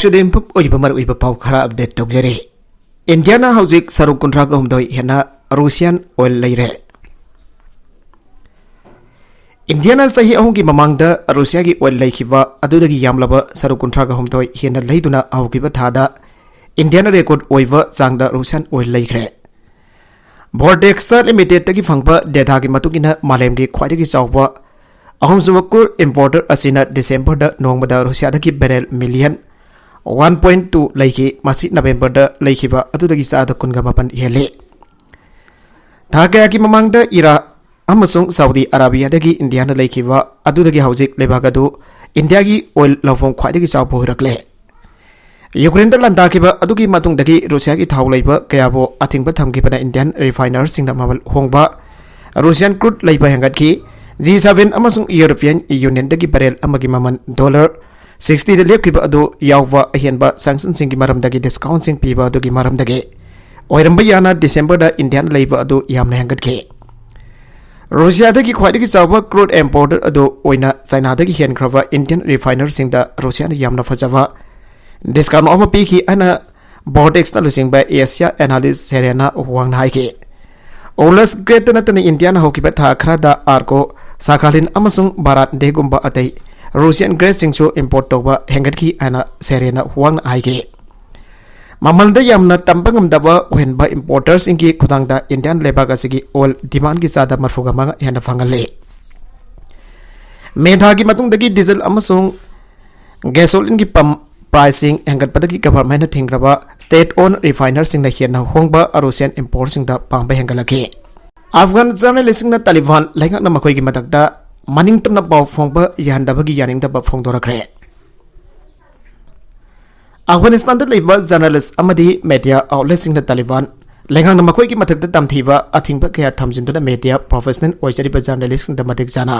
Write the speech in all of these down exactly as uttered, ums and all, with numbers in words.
ꯇꯨꯗꯦ ꯏꯝꯐꯥꯜ ꯑꯣꯏꯕ ꯃꯔꯨꯑꯣꯏꯕ ꯄꯥꯎ ꯈꯔ ꯑꯞꯗꯦꯠ ꯇꯧꯖꯔꯤ꯫ ꯏꯟꯗꯤꯌꯥꯅ ꯍꯧꯖꯤꯛ ꯁꯔꯨꯛ ꯀꯨꯟꯊ꯭ꯔꯥꯒ ꯍꯨꯝꯗꯣꯏ ꯍꯦꯟꯅ ꯔꯨꯁꯤꯌꯥꯟ ꯑꯣꯏꯜ ꯂꯩꯔꯦ꯫ ꯏꯟꯗꯤꯌꯥꯅ ꯆꯍꯤ ꯑꯍꯨꯝꯒꯤ ꯃꯃꯥꯡꯗ ꯔꯨꯁꯤꯌꯥꯒꯤ ꯑꯣꯏꯜ ꯂꯩꯈꯤꯕ ꯑꯗꯨꯗꯒꯤ ꯌꯥꯝꯂꯕ ꯁꯔꯨꯛ ꯀꯨꯟꯊ꯭ꯔꯥꯒ ꯍꯨꯝꯗꯣꯏ ꯍꯦꯟꯅ ꯂꯩꯗꯨꯅ ꯍꯧꯈꯤꯕ ꯊꯥꯗ ꯏꯟꯗꯤꯌꯥꯅ ꯔꯦꯀꯣꯔꯗ ꯑꯣꯏꯕ ꯆꯥꯡꯗ ꯔꯨꯁꯤꯌꯥꯟ ꯑꯣꯏꯜ ꯂꯩꯈ꯭ꯔꯦ꯫ ꯚꯣꯜꯇꯦꯛꯁ ꯂꯤꯃꯤꯇꯦꯗꯇꯒꯤ ꯐꯪꯕ ꯗꯦꯇꯥꯒꯤ ꯃꯇꯨꯡ ꯏꯟꯅ ꯃꯥꯂꯦꯝꯒꯤ ꯈ꯭ꯋꯥꯏꯗꯒꯤ ꯆꯥꯎꯕ ꯑꯍꯨꯝꯁꯨꯕ ꯀ꯭ꯔꯨꯗ ꯏꯝꯄꯣꯔꯇꯔ ꯑꯁꯤꯅ ꯗꯤꯁꯦꯝꯕꯔꯗ ꯅꯣꯡꯃꯗ ꯔꯨꯁꯤꯌꯥꯗꯒꯤ ꯕꯦꯔꯦꯜ ꯃꯤꯂꯤꯌꯟ ꯋꯥꯟ ꯄꯣꯏꯟ ꯇꯨ ꯂꯩꯈꯤ꯫ ꯃꯁꯤ ꯅꯕꯦꯝꯕꯔꯗ ꯂꯩꯈꯤꯕ ꯑꯗꯨꯗꯒꯤ ꯆꯥꯗ ꯀꯨꯟꯒ ꯃꯥꯄꯟ ꯍꯦꯜꯂꯤ꯫ ꯊꯥ ꯀꯌꯥꯒꯤ ꯃꯃꯥꯡꯗ ꯏꯔꯥ ꯑꯃꯁꯨꯡ ꯁꯥꯎꯗꯤ ꯑꯔꯥꯕꯤꯌꯥꯗꯒꯤ ꯏꯟꯗꯤꯌꯥꯅ ꯂꯩꯈꯤꯕ ꯑꯗꯨꯗꯒꯤ ꯍꯧꯖꯤꯛ ꯂꯩꯕꯥꯛ ꯑꯗꯨ ꯏꯟꯗꯤꯌꯥꯒꯤ ꯑꯣꯏꯜ ꯂꯧꯐꯝ ꯈ꯭ꯋꯥꯏꯗꯒꯤ ꯆꯥꯎꯕ ꯑꯣꯏꯔꯛꯂꯦ꯫ ꯌꯨꯀ꯭ꯔꯦꯟꯗ ꯂꯥꯟꯗꯥꯈꯤꯕ ꯑꯗꯨꯒꯤ ꯃꯇꯨꯡꯗꯒꯤ ꯔꯨꯁꯤꯌꯥꯒꯤ ꯊꯥꯎ ꯂꯩꯕ ꯀꯌꯥꯕꯨ ꯑꯊꯤꯡꯕ ꯊꯝꯈꯤꯕꯅ ꯏꯟꯗꯤꯌꯟ ꯔꯤꯐꯥꯏꯅꯔꯁꯤꯡꯅ ꯃꯃꯜ ꯍꯣꯡꯕ ꯔꯨꯁꯤꯌꯥꯟ ꯀ꯭ꯔꯨꯗ ꯂꯩꯕ ꯍꯦꯟꯒꯠꯈꯤ꯫ ꯖꯤ ꯁꯚꯦꯟ ꯑꯃꯁꯨꯡ ꯌꯨꯔꯣꯄꯤꯌꯟ ꯌꯨꯅꯤꯌꯟꯗꯒꯤ ꯕꯦꯔꯦꯜ ꯑꯃꯒꯤ ꯃꯃꯜ ꯗꯣꯂꯔ ꯁꯤꯛꯁꯇꯤꯗ ꯂꯦꯞꯈꯤꯕ ꯑꯗꯨ ꯌꯥꯎꯕ ꯑꯍꯦꯟꯕ ꯁꯦꯡꯁꯟꯁꯤꯡꯒꯤ ꯃꯔꯝꯗꯒꯤ ꯗꯤꯁꯀꯥꯎꯟꯁꯤꯡ ꯄꯤꯕ ꯑꯗꯨꯒꯤ ꯃꯔꯝꯗꯒꯤ ꯑꯣꯏꯔꯝꯕ ꯌꯥꯅ ꯗꯤꯁꯦꯝꯕꯔꯗ ꯏꯟꯗꯤꯌꯥꯅ ꯂꯩꯕ ꯑꯗꯨ ꯌꯥꯝꯅ ꯍꯦꯟꯒꯠꯈꯤ꯫ ꯔꯨꯁꯤꯌꯥꯗꯒꯤ ꯈ꯭ꯋꯥꯏꯗꯒꯤ ꯆꯥꯎꯕ ꯀ꯭ꯔꯨꯗ ꯏꯝꯄꯣꯔꯇꯔ ꯑꯗꯨ ꯑꯣꯏꯅ ꯆꯥꯏꯅꯥꯗꯒꯤ ꯍꯦꯟꯈ꯭ꯔꯕ ꯏꯟꯗꯤꯌꯟ ꯔꯤꯐꯥꯏꯅꯔꯁꯤꯡꯗ ꯔꯨꯁꯤꯌꯥꯅ ꯌꯥꯝꯅ ꯐꯖꯕ ꯗꯤꯁꯀꯥꯎꯟ ꯑꯃ ꯄꯤꯈꯤ ꯍꯥꯏꯅ ꯚꯣꯜꯇꯦꯛꯁꯅ ꯂꯨꯆꯤꯡꯕ ꯑꯦꯁꯤꯌꯥ ꯑꯦꯅꯥꯂꯤꯁ ꯁꯦꯔꯦꯅꯥ ꯋꯥꯡꯅ ꯍꯥꯏꯈꯤ꯫ ꯑꯣꯂꯁ ꯒ꯭ꯔꯦꯠꯇ ꯅꯠꯇꯅ ꯏꯟꯗꯤꯌꯥꯅ ꯍꯧꯈꯤꯕ ꯊꯥ ꯈꯔꯗ ꯑꯥꯔꯀꯣ, ꯁꯥꯈꯥꯂꯤꯟ ꯑꯃꯁꯨꯡ ꯕꯥꯔꯥꯠ ꯗꯦꯒꯨꯝꯕ ꯑꯇꯩ ꯔꯨꯁꯤꯌꯟ ꯒ꯭ꯔꯦꯠꯁꯤꯡꯁꯨ ꯏꯝꯄꯣꯔꯠ ꯇꯧꯕ ꯍꯦꯟꯒꯠꯈꯤ ꯍꯥꯏꯅ ꯁꯦꯔꯦꯅꯥ ꯋꯥꯡꯅ ꯍꯥꯏꯈꯤ꯫ ꯃꯃꯜꯗ ꯌꯥꯝꯅ ꯇꯝꯕ ꯉꯝꯗꯕ ꯑꯣꯏꯍꯟꯕ ꯏꯝꯄꯣꯔꯇꯔꯁꯤꯡꯒꯤ ꯈꯨꯊꯥꯡꯗ ꯏꯟꯗꯤꯌꯥꯟ ꯂꯩꯕꯥꯛ ꯑꯁꯤꯒꯤ ꯑꯣꯏꯜ ꯗꯤꯃꯥꯟꯒꯤ ꯆꯥꯗ ꯃꯔꯐꯨꯒ ꯃꯉꯥ ꯍꯦꯟꯅ ꯐꯪꯍꯜꯂꯤ꯫ ꯃꯦ ꯊꯥꯒꯤ ꯃꯇꯨꯡꯗꯒꯤ ꯗꯤꯖꯜ ꯑꯃꯁꯨꯡ ꯒꯦꯁꯣꯂꯤꯟꯒꯤ ꯄꯝ ꯄ꯭ꯔꯥꯏꯁꯁꯤꯡ ꯍꯦꯟꯒꯠꯄꯗꯒꯤ ꯒꯚꯔꯟꯃꯦꯟꯠꯅ ꯊꯤꯡꯈ꯭ꯔꯕ ꯁ꯭ꯇꯦꯠ ꯑꯣꯟ ꯔꯤꯐꯥꯏꯅꯔꯁꯤꯡꯅ ꯍꯦꯟꯅ ꯍꯣꯡꯕ ꯔꯨꯁꯤꯌꯟ ꯏꯝꯄꯣꯔꯠꯁꯤꯡꯗ ꯄꯥꯝꯕ ꯍꯦꯟꯒꯠꯂꯛꯈꯤ꯫ ꯑꯐꯒꯥꯟ ꯖꯔꯅꯦꯂꯤꯁꯁꯤꯡꯅ ꯇꯥꯂꯤꯕꯥꯟ ꯂꯩꯉꯥꯛꯅ ꯃꯈꯣꯏꯒꯤ ꯃꯊꯛꯇ ꯃꯅꯤꯡ ꯇꯝꯅ ꯄꯥꯎ ꯐꯣꯡꯕ ꯌꯥꯍꯟꯗꯕꯒꯤ ꯌꯥꯅꯤꯡꯗꯕ ꯐꯣꯡꯗꯣꯔꯛꯈ꯭ꯔꯦ꯫ ꯑꯐꯒꯥꯅꯤꯁꯇꯥꯟꯗ ꯂꯩꯕ ꯖꯔꯅꯦꯂꯤꯁ ꯑꯃꯗꯤ ꯃꯦꯗꯤꯌꯥ ꯑꯥꯎꯠꯂꯦꯠꯁꯤꯡꯅ ꯇꯥꯂꯤꯕꯥꯟ ꯂꯩꯉꯥꯛꯅ ꯃꯈꯣꯏꯒꯤ ꯃꯊꯛꯇ ꯇꯝꯊꯤꯕ ꯑꯊꯤꯡꯕ ꯀꯌꯥ ꯊꯝꯖꯤꯟꯗꯨꯅ ꯃꯦꯗꯤꯌꯥ ꯄ꯭ꯔꯣꯐꯦꯁꯅꯦꯜ ꯑꯣꯏꯖꯔꯤꯕ ꯖꯔꯅꯦꯂꯤꯁꯁꯤꯡꯗ ꯃꯇꯤꯛ ꯆꯥꯅ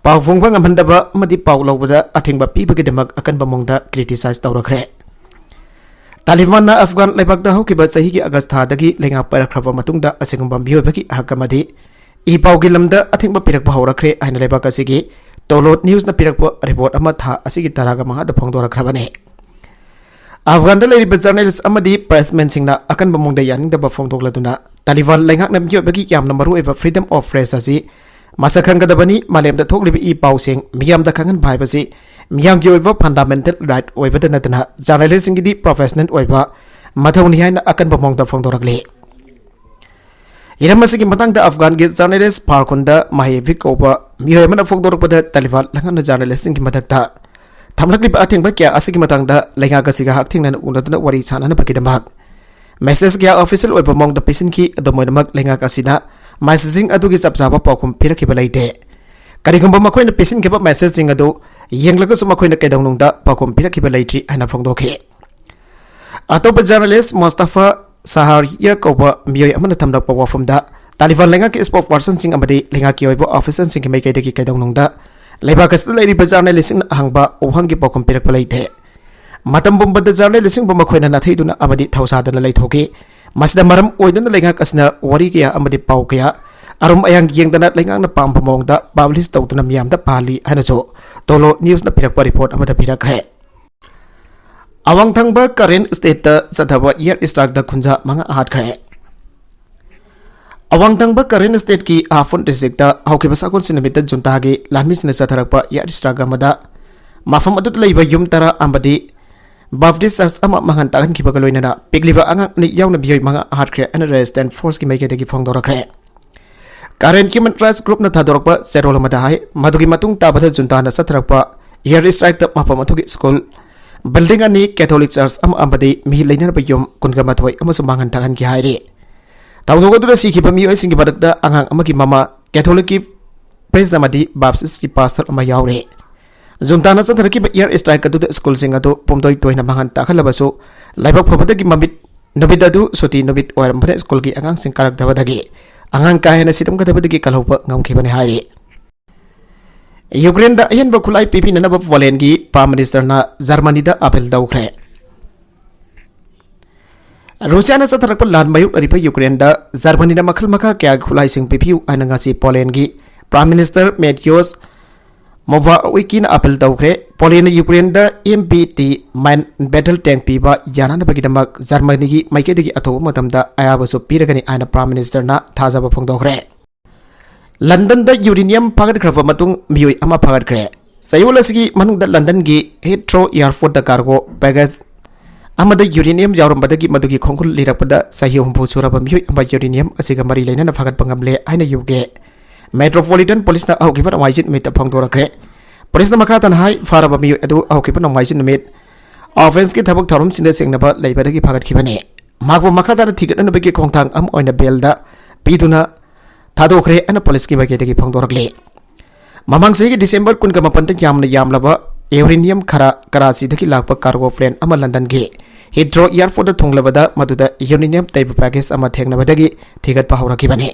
ꯄꯥꯎ ꯐꯣꯡꯕ ꯉꯝꯍꯟꯗꯕ ꯑꯃꯗꯤ ꯄꯥꯎ ꯂꯧꯕꯗ ꯑꯊꯤꯡꯕ ꯄꯤꯕꯒꯤꯗꯃꯛ ꯑꯀꯟꯕ ꯃꯑꯣꯡꯗ ꯀ꯭ꯔꯤꯇꯤꯁꯥꯏꯖ ꯇꯧꯔꯛꯈ꯭ꯔꯦ꯫ ꯇꯥꯂꯤꯕꯥꯟꯅ ꯑꯐꯒꯥꯟ ꯂꯩꯕꯥꯛꯇ ꯍꯧꯈꯤꯕ ꯆꯍꯤꯒꯤ ꯑꯥꯒꯁ ꯊꯥꯗꯒꯤ ꯂꯩꯉꯥꯛ ꯄꯥꯏꯔꯛꯈ꯭ꯔꯕ ꯃꯇꯨꯡꯗ ꯑꯁꯤꯒꯨꯝꯕ ꯃꯤꯑꯣꯏꯕꯒꯤ ꯍꯛ ꯑꯃꯗꯤ ꯏ ꯄꯥꯎꯒꯤ ꯂꯝꯗ ꯑꯊꯤꯡꯕ ꯄꯤꯔꯛꯄ ꯍꯧꯔꯛꯈ꯭ꯔꯦ ꯍꯥꯏꯅ ꯂꯩꯕꯥꯛ ꯑꯁꯤꯒꯤ ꯇꯣꯂꯣꯠ ꯅ꯭ꯌꯨꯁꯅ ꯄꯤꯔꯛꯄ ꯔꯤꯄꯣꯔꯠ ꯑꯃ ꯊꯥ ꯑꯁꯤꯒꯤ ꯇꯔꯥꯒ ꯃꯉꯥꯗ ꯐꯣꯡꯗꯣꯔꯛꯈ꯭ꯔꯕꯅꯤ꯫ ꯑꯐꯒꯥꯟꯗ ꯂꯩꯔꯤꯕ ꯖꯔꯅꯦꯂꯤꯁ ꯑꯃꯗꯤ ꯄ꯭ꯔꯦꯁꯃꯦꯟꯁꯤꯡꯅ ꯑꯀꯟꯕ ꯃꯑꯣꯡꯗ ꯌꯥꯅꯤꯡꯗꯕ ꯐꯣꯡꯗꯣꯛꯂꯗꯨꯅ ꯇꯥꯂꯤꯕꯥꯟ ꯂꯩꯉꯥꯛꯅ ꯃꯤꯑꯣꯏꯕꯒꯤ ꯌꯥꯝꯅ ꯃꯔꯨꯑꯣꯏꯕ freedom of press ꯑꯁꯤ ꯃꯁꯛ ꯈꯪꯒꯗꯕꯅꯤ, ꯃꯥꯂꯦꯝꯗ ꯊꯣꯛꯂꯤꯕ ꯏ ꯄꯥꯎꯁꯤꯡ ꯃꯤꯌꯥꯝꯗ ꯈꯪꯍꯟꯕ ꯍꯥꯏꯕꯁꯤ ꯃꯤꯌꯥꯝꯒꯤ ꯑꯣꯏꯕ fundamental right ꯑꯣꯏꯕꯗ ꯅꯠꯇꯅ ꯖꯔꯅꯦꯂꯤꯁꯁꯤꯡꯒꯤꯗꯤ professional ꯑꯣꯏꯕ ꯃꯊꯧꯅꯤ ꯍꯥꯏꯅ ꯑꯀꯟꯕ ꯃꯑꯣꯡꯗ ꯐꯣꯡꯗꯣꯔꯛꯂꯤ꯫ ꯍꯤꯔꯝ ꯑꯁꯤꯒꯤ ꯃꯇꯥꯡꯗ ꯑꯐꯒꯥꯟꯒꯤ ꯖꯔꯅꯦꯂꯤꯁ ꯐꯥꯔꯈꯨꯟꯗ ꯃꯍꯦꯕꯤ ꯀꯧꯕ ꯃꯤꯑꯣꯏ ꯑꯃꯅ ꯐꯣꯡꯗꯣꯔꯛꯄꯗ, ꯇꯥꯂꯤꯕꯥꯟ ꯂꯩꯉꯥꯛꯅ ꯖꯔꯅꯦꯂꯤꯁꯁꯤꯡꯒꯤ ꯃꯊꯛꯇ ꯊꯝꯂꯛꯂꯤꯕ ꯑꯊꯤꯡꯕ ꯀꯌꯥ ꯑꯁꯤꯒꯤ ꯃꯇꯥꯡꯗ ꯂꯩꯉꯥꯛ ꯑꯁꯤꯒ ꯍꯛꯊꯦꯡꯅꯅ ꯎꯅꯗꯨꯅ ꯋꯥꯔꯤ ꯁꯥꯅꯅꯕꯒꯤꯗꯃꯛ message ꯀꯌꯥ official ꯑꯣꯏꯕ ꯃꯑꯣꯡꯗ ꯄꯤꯁꯤꯟꯈꯤ꯫ ꯑꯗꯨꯝ ꯑꯣꯏꯅꯃꯛ, ꯂꯩꯉꯥꯛ ꯑꯁꯤꯅ messaging ꯑꯗꯨꯒꯤ ꯆꯞ ꯆꯥꯕ ꯄꯥꯎꯈꯨꯝ ꯄꯤꯔꯛꯈꯤꯕ ꯂꯩꯇꯦ꯫ ꯀꯔꯤꯒꯨꯝꯕ ꯃꯈꯣꯏꯅ ꯄꯤꯁꯤꯟꯈꯤꯕ messageꯁꯤꯡ ꯑꯗꯨ ꯌꯦꯡꯂꯒꯁꯨ ꯃꯈꯣꯏꯅ ꯀꯩꯗꯧꯅꯨꯡꯗ ꯄꯥꯎꯈꯨꯝ ꯄꯤꯔꯛꯈꯤꯕ ꯂꯩꯇ꯭ꯔꯤ ꯍꯥꯏꯅ ꯐꯣꯡꯗꯣꯛꯈꯤ꯫ ꯑꯇꯣꯞꯄ ꯖꯔꯅꯦꯂꯤꯁ ꯃꯣꯁꯇꯥꯐꯥ ꯁꯍꯥꯔꯤꯌꯥ ꯀꯧꯕ ꯃꯤꯑꯣꯏ ꯑꯃꯅ ꯊꯝꯂꯛꯄ ꯋꯥꯐꯝꯗ, ꯇꯥꯂꯤꯕꯥꯟ ꯂꯩꯉꯥꯛꯀꯤ spokespersonꯁꯤꯡ ꯑꯃꯗꯤ ꯂꯩꯉꯥꯛꯀꯤ ꯑꯣꯏꯕ officialꯁꯤꯡꯒꯤ ꯃꯥꯏꯀꯩꯗꯒꯤ ꯀꯩꯗꯧꯅꯨꯡꯗ ꯂꯩꯕꯥꯛ ꯑꯁꯤꯗ ꯂꯩꯔꯤꯕ ꯖꯔꯅꯦꯂꯤꯁꯁꯤꯡꯅ ꯍꯪꯕ ꯋꯥꯍꯪꯒꯤ ꯄꯥꯎꯈꯨꯝ ꯄꯤꯔꯛꯄ ꯂꯩꯇꯦ꯫ ꯃꯇꯝ ꯄꯨꯝꯕꯗ ꯖꯔꯅꯦꯂꯤꯁꯁꯤꯡꯕꯨ ꯃꯈꯣꯏꯅ ꯅꯥꯊꯩꯗꯨꯅ ꯑꯃꯗꯤ ꯊꯧꯁꯥꯗꯅ ꯂꯩꯊꯣꯛꯈꯤ꯫ ꯃꯁꯤꯗ ꯃꯔꯝ ꯑꯣꯏꯗꯨꯅ ꯂꯩꯉꯥꯛ ꯑꯁꯤꯅ ꯋꯥꯔꯤ ꯀꯌꯥ ꯑꯃꯗꯤ ꯄꯥꯎ ꯀꯌꯥ ꯑꯔꯨꯝ ꯑꯌꯥꯡ ꯌꯦꯡꯗꯅ ꯂꯩꯉꯥꯛꯅ ꯄꯥꯝꯕ ꯃꯑꯣꯡꯗ publish ꯇꯧꯗꯨꯅ ꯃꯤꯌꯥꯝꯗ ꯄꯥꯍꯜꯂꯤ ꯍꯥꯏꯅꯁꯨ ꯇꯣꯂꯣ ꯅ꯭ꯌꯨꯁꯅ ꯄꯤꯔꯛꯄ report ꯑꯃꯗ ꯄꯤꯔꯛꯈ꯭ꯔꯦ꯫ ꯑꯋꯥꯡ ꯊꯪꯕ ꯀꯔꯦꯟ stateꯇ ꯆꯠꯊꯕ air strikeꯇ ꯈꯨꯟꯖꯥ ꯃꯉꯥ ꯍꯥꯠꯈ꯭ꯔꯦ꯫ ꯑꯋꯥꯡ ꯊꯪꯕ ꯀꯔꯦꯟ stateꯀꯤ ꯍꯥꯐꯨꯟ districtꯇ ꯍꯧꯈꯤꯕ ꯁꯒꯣꯜꯁꯦꯟ ꯅꯨꯃꯤꯠꯇ ꯖꯨꯟꯇꯥꯒꯤ ꯂꯥꯟꯃꯤꯁꯤꯡꯅ ꯆꯠꯊꯔꯛꯄ air strike ꯑꯃꯗ ꯃꯐꯝ ꯑꯗꯨꯗ ꯂꯩꯕ ꯌꯨꯝ ꯇꯔꯥ ꯑꯃꯗꯤ Baptist church ꯑꯃ ꯃꯥꯡꯍꯟ ꯇꯥꯛꯍꯟꯈꯤꯕꯒ ꯂꯣꯏꯅꯅ ꯄꯤꯛꯂꯤꯕ ꯑꯉꯥꯡ ꯑꯅꯤ ꯌꯥꯎꯅ ꯃꯤꯑꯣꯏ ꯃꯉꯥ ꯍꯥꯠꯈ꯭ꯔꯦ ꯍꯥꯏꯅ resistance forceꯀꯤ ꯃꯥꯏꯀꯩꯗꯒꯤ ꯐꯣꯡꯗꯣꯔꯛꯈ꯭ꯔꯦ꯫ Karen Human Rights Groupꯅ ꯊꯥꯗꯣꯔꯛꯄ ꯆꯦꯔꯣꯜ ꯑꯃꯗ ꯍꯥꯏ, ꯃꯗꯨꯒꯤ ꯃꯇꯨꯡ ꯇꯥꯕꯗ ꯖꯨꯟꯇꯥꯅ ꯆꯠꯊꯔꯛꯄ air strikeꯇ ꯃꯐꯝ ꯑꯗꯨꯒꯤ school, building ꯑꯅꯤ, Catholic church ꯑꯃ ꯑꯃꯗꯤ ꯃꯤ ꯂꯩꯅꯔꯕ ꯌꯨꯝ ꯀꯨꯟꯒ ꯃꯥꯊꯣꯏ ꯑꯃꯁꯨ ꯃꯥꯡꯍꯟ ꯇꯥꯛꯍꯟꯈꯤ ꯍꯥꯏꯔꯤ꯫ ꯊꯧꯗꯣꯛ ꯑꯗꯨꯗ ꯁꯤꯈꯤꯕ ꯃꯤꯑꯣꯏꯁꯤꯡꯒꯤ ꯃꯔꯛꯇ ꯑꯉꯥꯡ ꯑꯃꯒꯤ ꯃꯃꯥ, Catholicꯀꯤ priest ꯑꯃꯗꯤ Baptistꯀꯤ pastor ꯑꯃ ꯌꯥꯎꯔꯤ꯫ ꯖꯨꯟꯇꯥꯅ ꯆꯠꯊꯔꯛꯈꯤꯕ air strike ꯑꯗꯨꯗ schoolꯁꯤꯡ ꯑꯗꯨ ꯄꯨꯝꯗꯣꯏ ꯇꯣꯏꯅ ꯃꯥꯡꯍꯟ ꯇꯥꯛꯍꯜꯂꯕꯁꯨ, ꯂꯥꯏꯕꯛ ꯐꯕꯗꯒꯤ ꯃꯃꯤꯠ ꯅꯨꯃꯤꯠ ꯑꯗꯨ ꯁꯨꯇꯤ ꯅꯨꯃꯤꯠ ꯑꯣꯏꯔꯝꯕꯅ schoolꯒꯤ ꯑꯉꯥꯡꯁꯤꯡ ꯀꯥꯔꯛꯇꯕꯗꯒꯤ ꯑꯉꯥꯡ ꯀꯥ ꯍꯦꯟꯅ ꯁꯤꯔꯝꯒꯗꯕꯗꯒꯤ ꯀꯜꯍꯧꯕ ꯉꯝꯈꯤꯕꯅꯤ ꯍꯥꯏꯔꯤ꯫ ꯌꯨꯀ꯭ꯔꯦꯟꯗ ꯑꯍꯦꯟꯕ ꯈꯨꯠꯂꯥꯏ ꯄꯤꯕꯤꯅꯅꯕ ꯄꯣꯂꯦꯟꯒꯤ Prime Ministerꯅ ꯖꯔꯃꯅꯤꯗ appeal ꯇꯧꯈ꯭ꯔꯦ꯫ ꯔꯨꯁꯤꯌꯥꯅ ꯆꯠꯊꯔꯛꯄ ꯂꯥꯟ ꯃꯥꯌꯣꯛꯅꯔꯤꯕ ꯌꯨꯀ꯭ꯔꯦꯟꯗ ꯖꯔꯃꯅꯤꯅ ꯃꯈꯜ ꯃꯈꯥ ꯀꯌꯥꯒꯤ ꯈꯨꯠꯂꯥꯏꯁꯤꯡ ꯄꯤꯕꯤꯌꯨ ꯍꯥꯏꯅ ꯉꯁꯤ ꯄꯣꯂꯦꯟꯒꯤ Prime Minister Mateusz ꯃꯣꯕꯥꯋꯤꯀꯤꯅ ꯑꯥꯄꯤꯜ ꯇꯧꯈ꯭ꯔꯦ꯫ ꯄꯣꯂꯦꯟꯅ ꯌꯨꯀ꯭ꯔꯦꯟꯗ M B T main battle tank ꯄꯤꯕ ꯌꯥꯅꯅꯕꯒꯤꯗꯃꯛ ꯖꯔꯃꯅꯤꯒꯤ ꯃꯥꯏꯀꯩꯗꯒꯤ ꯑꯊꯨꯕ ꯃꯇꯝꯗ ꯑꯌꯥꯕꯁꯨ ꯄꯤꯔꯒꯅꯤ ꯍꯥꯏꯅ ꯄ꯭ꯔꯥꯏꯝ ꯃꯤꯅꯤꯁꯇꯔꯅ ꯊꯥꯖꯕ ꯐꯣꯡꯗꯣꯛꯈ꯭ꯔꯦ꯫ ꯂꯟꯗꯟꯗ ꯌꯨꯔꯦꯅꯤꯌꯝ ꯐꯥꯒꯠꯈ꯭ꯔꯕ ꯃꯇꯨꯡ ꯃꯤꯑꯣꯏ ꯑꯃ ꯐꯥꯒꯠꯈ꯭ꯔꯦ꯫ ꯆꯌꯣꯜ ꯑꯁꯤꯒꯤ ꯃꯅꯨꯡꯗ ꯂꯟꯗꯟꯒꯤ ꯍꯤꯊ꯭ꯔꯣ ꯑꯦꯌꯔꯄꯣꯔꯠꯇ ꯀꯥꯔꯒꯣ ꯕꯦꯒꯦꯖ ꯑꯃꯗ ꯌꯨꯔꯦꯅꯤꯌꯝ ꯌꯥꯎꯔꯝꯕꯗꯒꯤ ꯃꯗꯨꯒꯤ ꯈꯣꯡꯒꯨꯜ ꯂꯤꯔꯛꯄꯗ ꯆꯍꯤ ꯍꯨꯝꯐꯨ ꯁꯨꯔꯕ ꯃꯤꯑꯣꯏ ꯑꯃ ꯌꯨꯔꯦꯅꯤꯌꯝ ꯑꯁꯤꯒ ꯃꯔꯤ ꯂꯩꯅꯅ ꯐꯥꯒꯠꯄ ꯉꯝꯂꯦ ꯍꯥꯏꯅ ꯌꯨ ꯀꯦ ꯃꯦꯇ꯭ꯔꯣꯄꯣꯂꯤꯇꯟ ꯄꯨꯂꯤꯁꯅ ꯍꯧꯈꯤꯕ ꯅꯣꯡꯃꯥꯏꯖꯤꯡ ꯅꯨꯃꯤꯠꯇ ꯐꯣꯡꯗꯣꯔꯛꯈ꯭ꯔꯦ꯫ ꯄꯨꯂꯤꯁꯅ ꯃꯈꯥ ꯇꯥꯅ ꯍꯥꯏ, ꯐꯥꯔꯕ ꯃꯤꯑꯣꯏ ꯑꯗꯨ ꯍꯧꯈꯤꯕ ꯅꯣꯡꯃꯥꯏꯖꯤꯡ ꯅꯨꯃꯤꯠ ꯑꯣꯐꯦꯟꯁꯀꯤ ꯊꯕꯛ ꯊꯧꯔꯝꯁꯤꯡꯗ ꯆꯤꯡꯅꯕ ꯂꯩꯕꯗꯒꯤ ꯐꯥꯒꯠꯈꯤꯕꯅꯤ꯫ ꯃꯍꯥꯛꯄꯨ ꯃꯈꯥ ꯇꯥꯅ ꯊꯤꯒꯠꯅꯅꯕꯒꯤ ꯈꯣꯡꯊꯥꯡ ꯑꯃ ꯑꯣꯏꯅ ꯕꯦꯜꯗ ꯄꯤꯗꯨꯅ ꯊꯥꯗꯣꯛꯈ꯭ꯔꯦ ꯍꯥꯏꯅ ꯄꯨꯂꯤꯁꯀꯤ ꯃꯥꯏꯀꯩꯗꯒꯤ ꯐꯣꯡꯗꯣꯔꯛꯂꯤ꯫ ꯃꯃꯥꯡ ꯆꯍꯤꯒꯤ ꯗꯤꯁꯦꯝꯕꯔ ꯀꯨꯟꯒ ꯃꯥꯄꯟꯗ ꯌꯥꯝꯅ ꯌꯥꯝꯂꯕ ꯌꯨꯔꯦꯅꯤꯌꯝ ꯈꯔ ꯀꯔꯥꯆꯤꯗꯒꯤ ꯂꯥꯛꯄ ꯀꯥꯔꯒꯣ ꯄ꯭ꯂꯦꯟ ꯑꯃ ꯂꯟꯗꯟꯒꯤ ꯍꯤꯊ꯭ꯔꯣ ꯑꯦꯌꯔꯄꯣꯔꯠꯇ ꯊꯨꯡꯂꯕꯗ ꯃꯗꯨꯗ ꯌꯨꯔꯦꯅꯤꯌꯝ ꯇꯩꯕ ꯄꯦꯀꯦꯖ ꯑꯃ ꯊꯦꯡꯅꯕꯗꯒꯤ ꯊꯤꯒꯠꯄ ꯍꯧꯔꯛꯈꯤꯕꯅꯤ꯫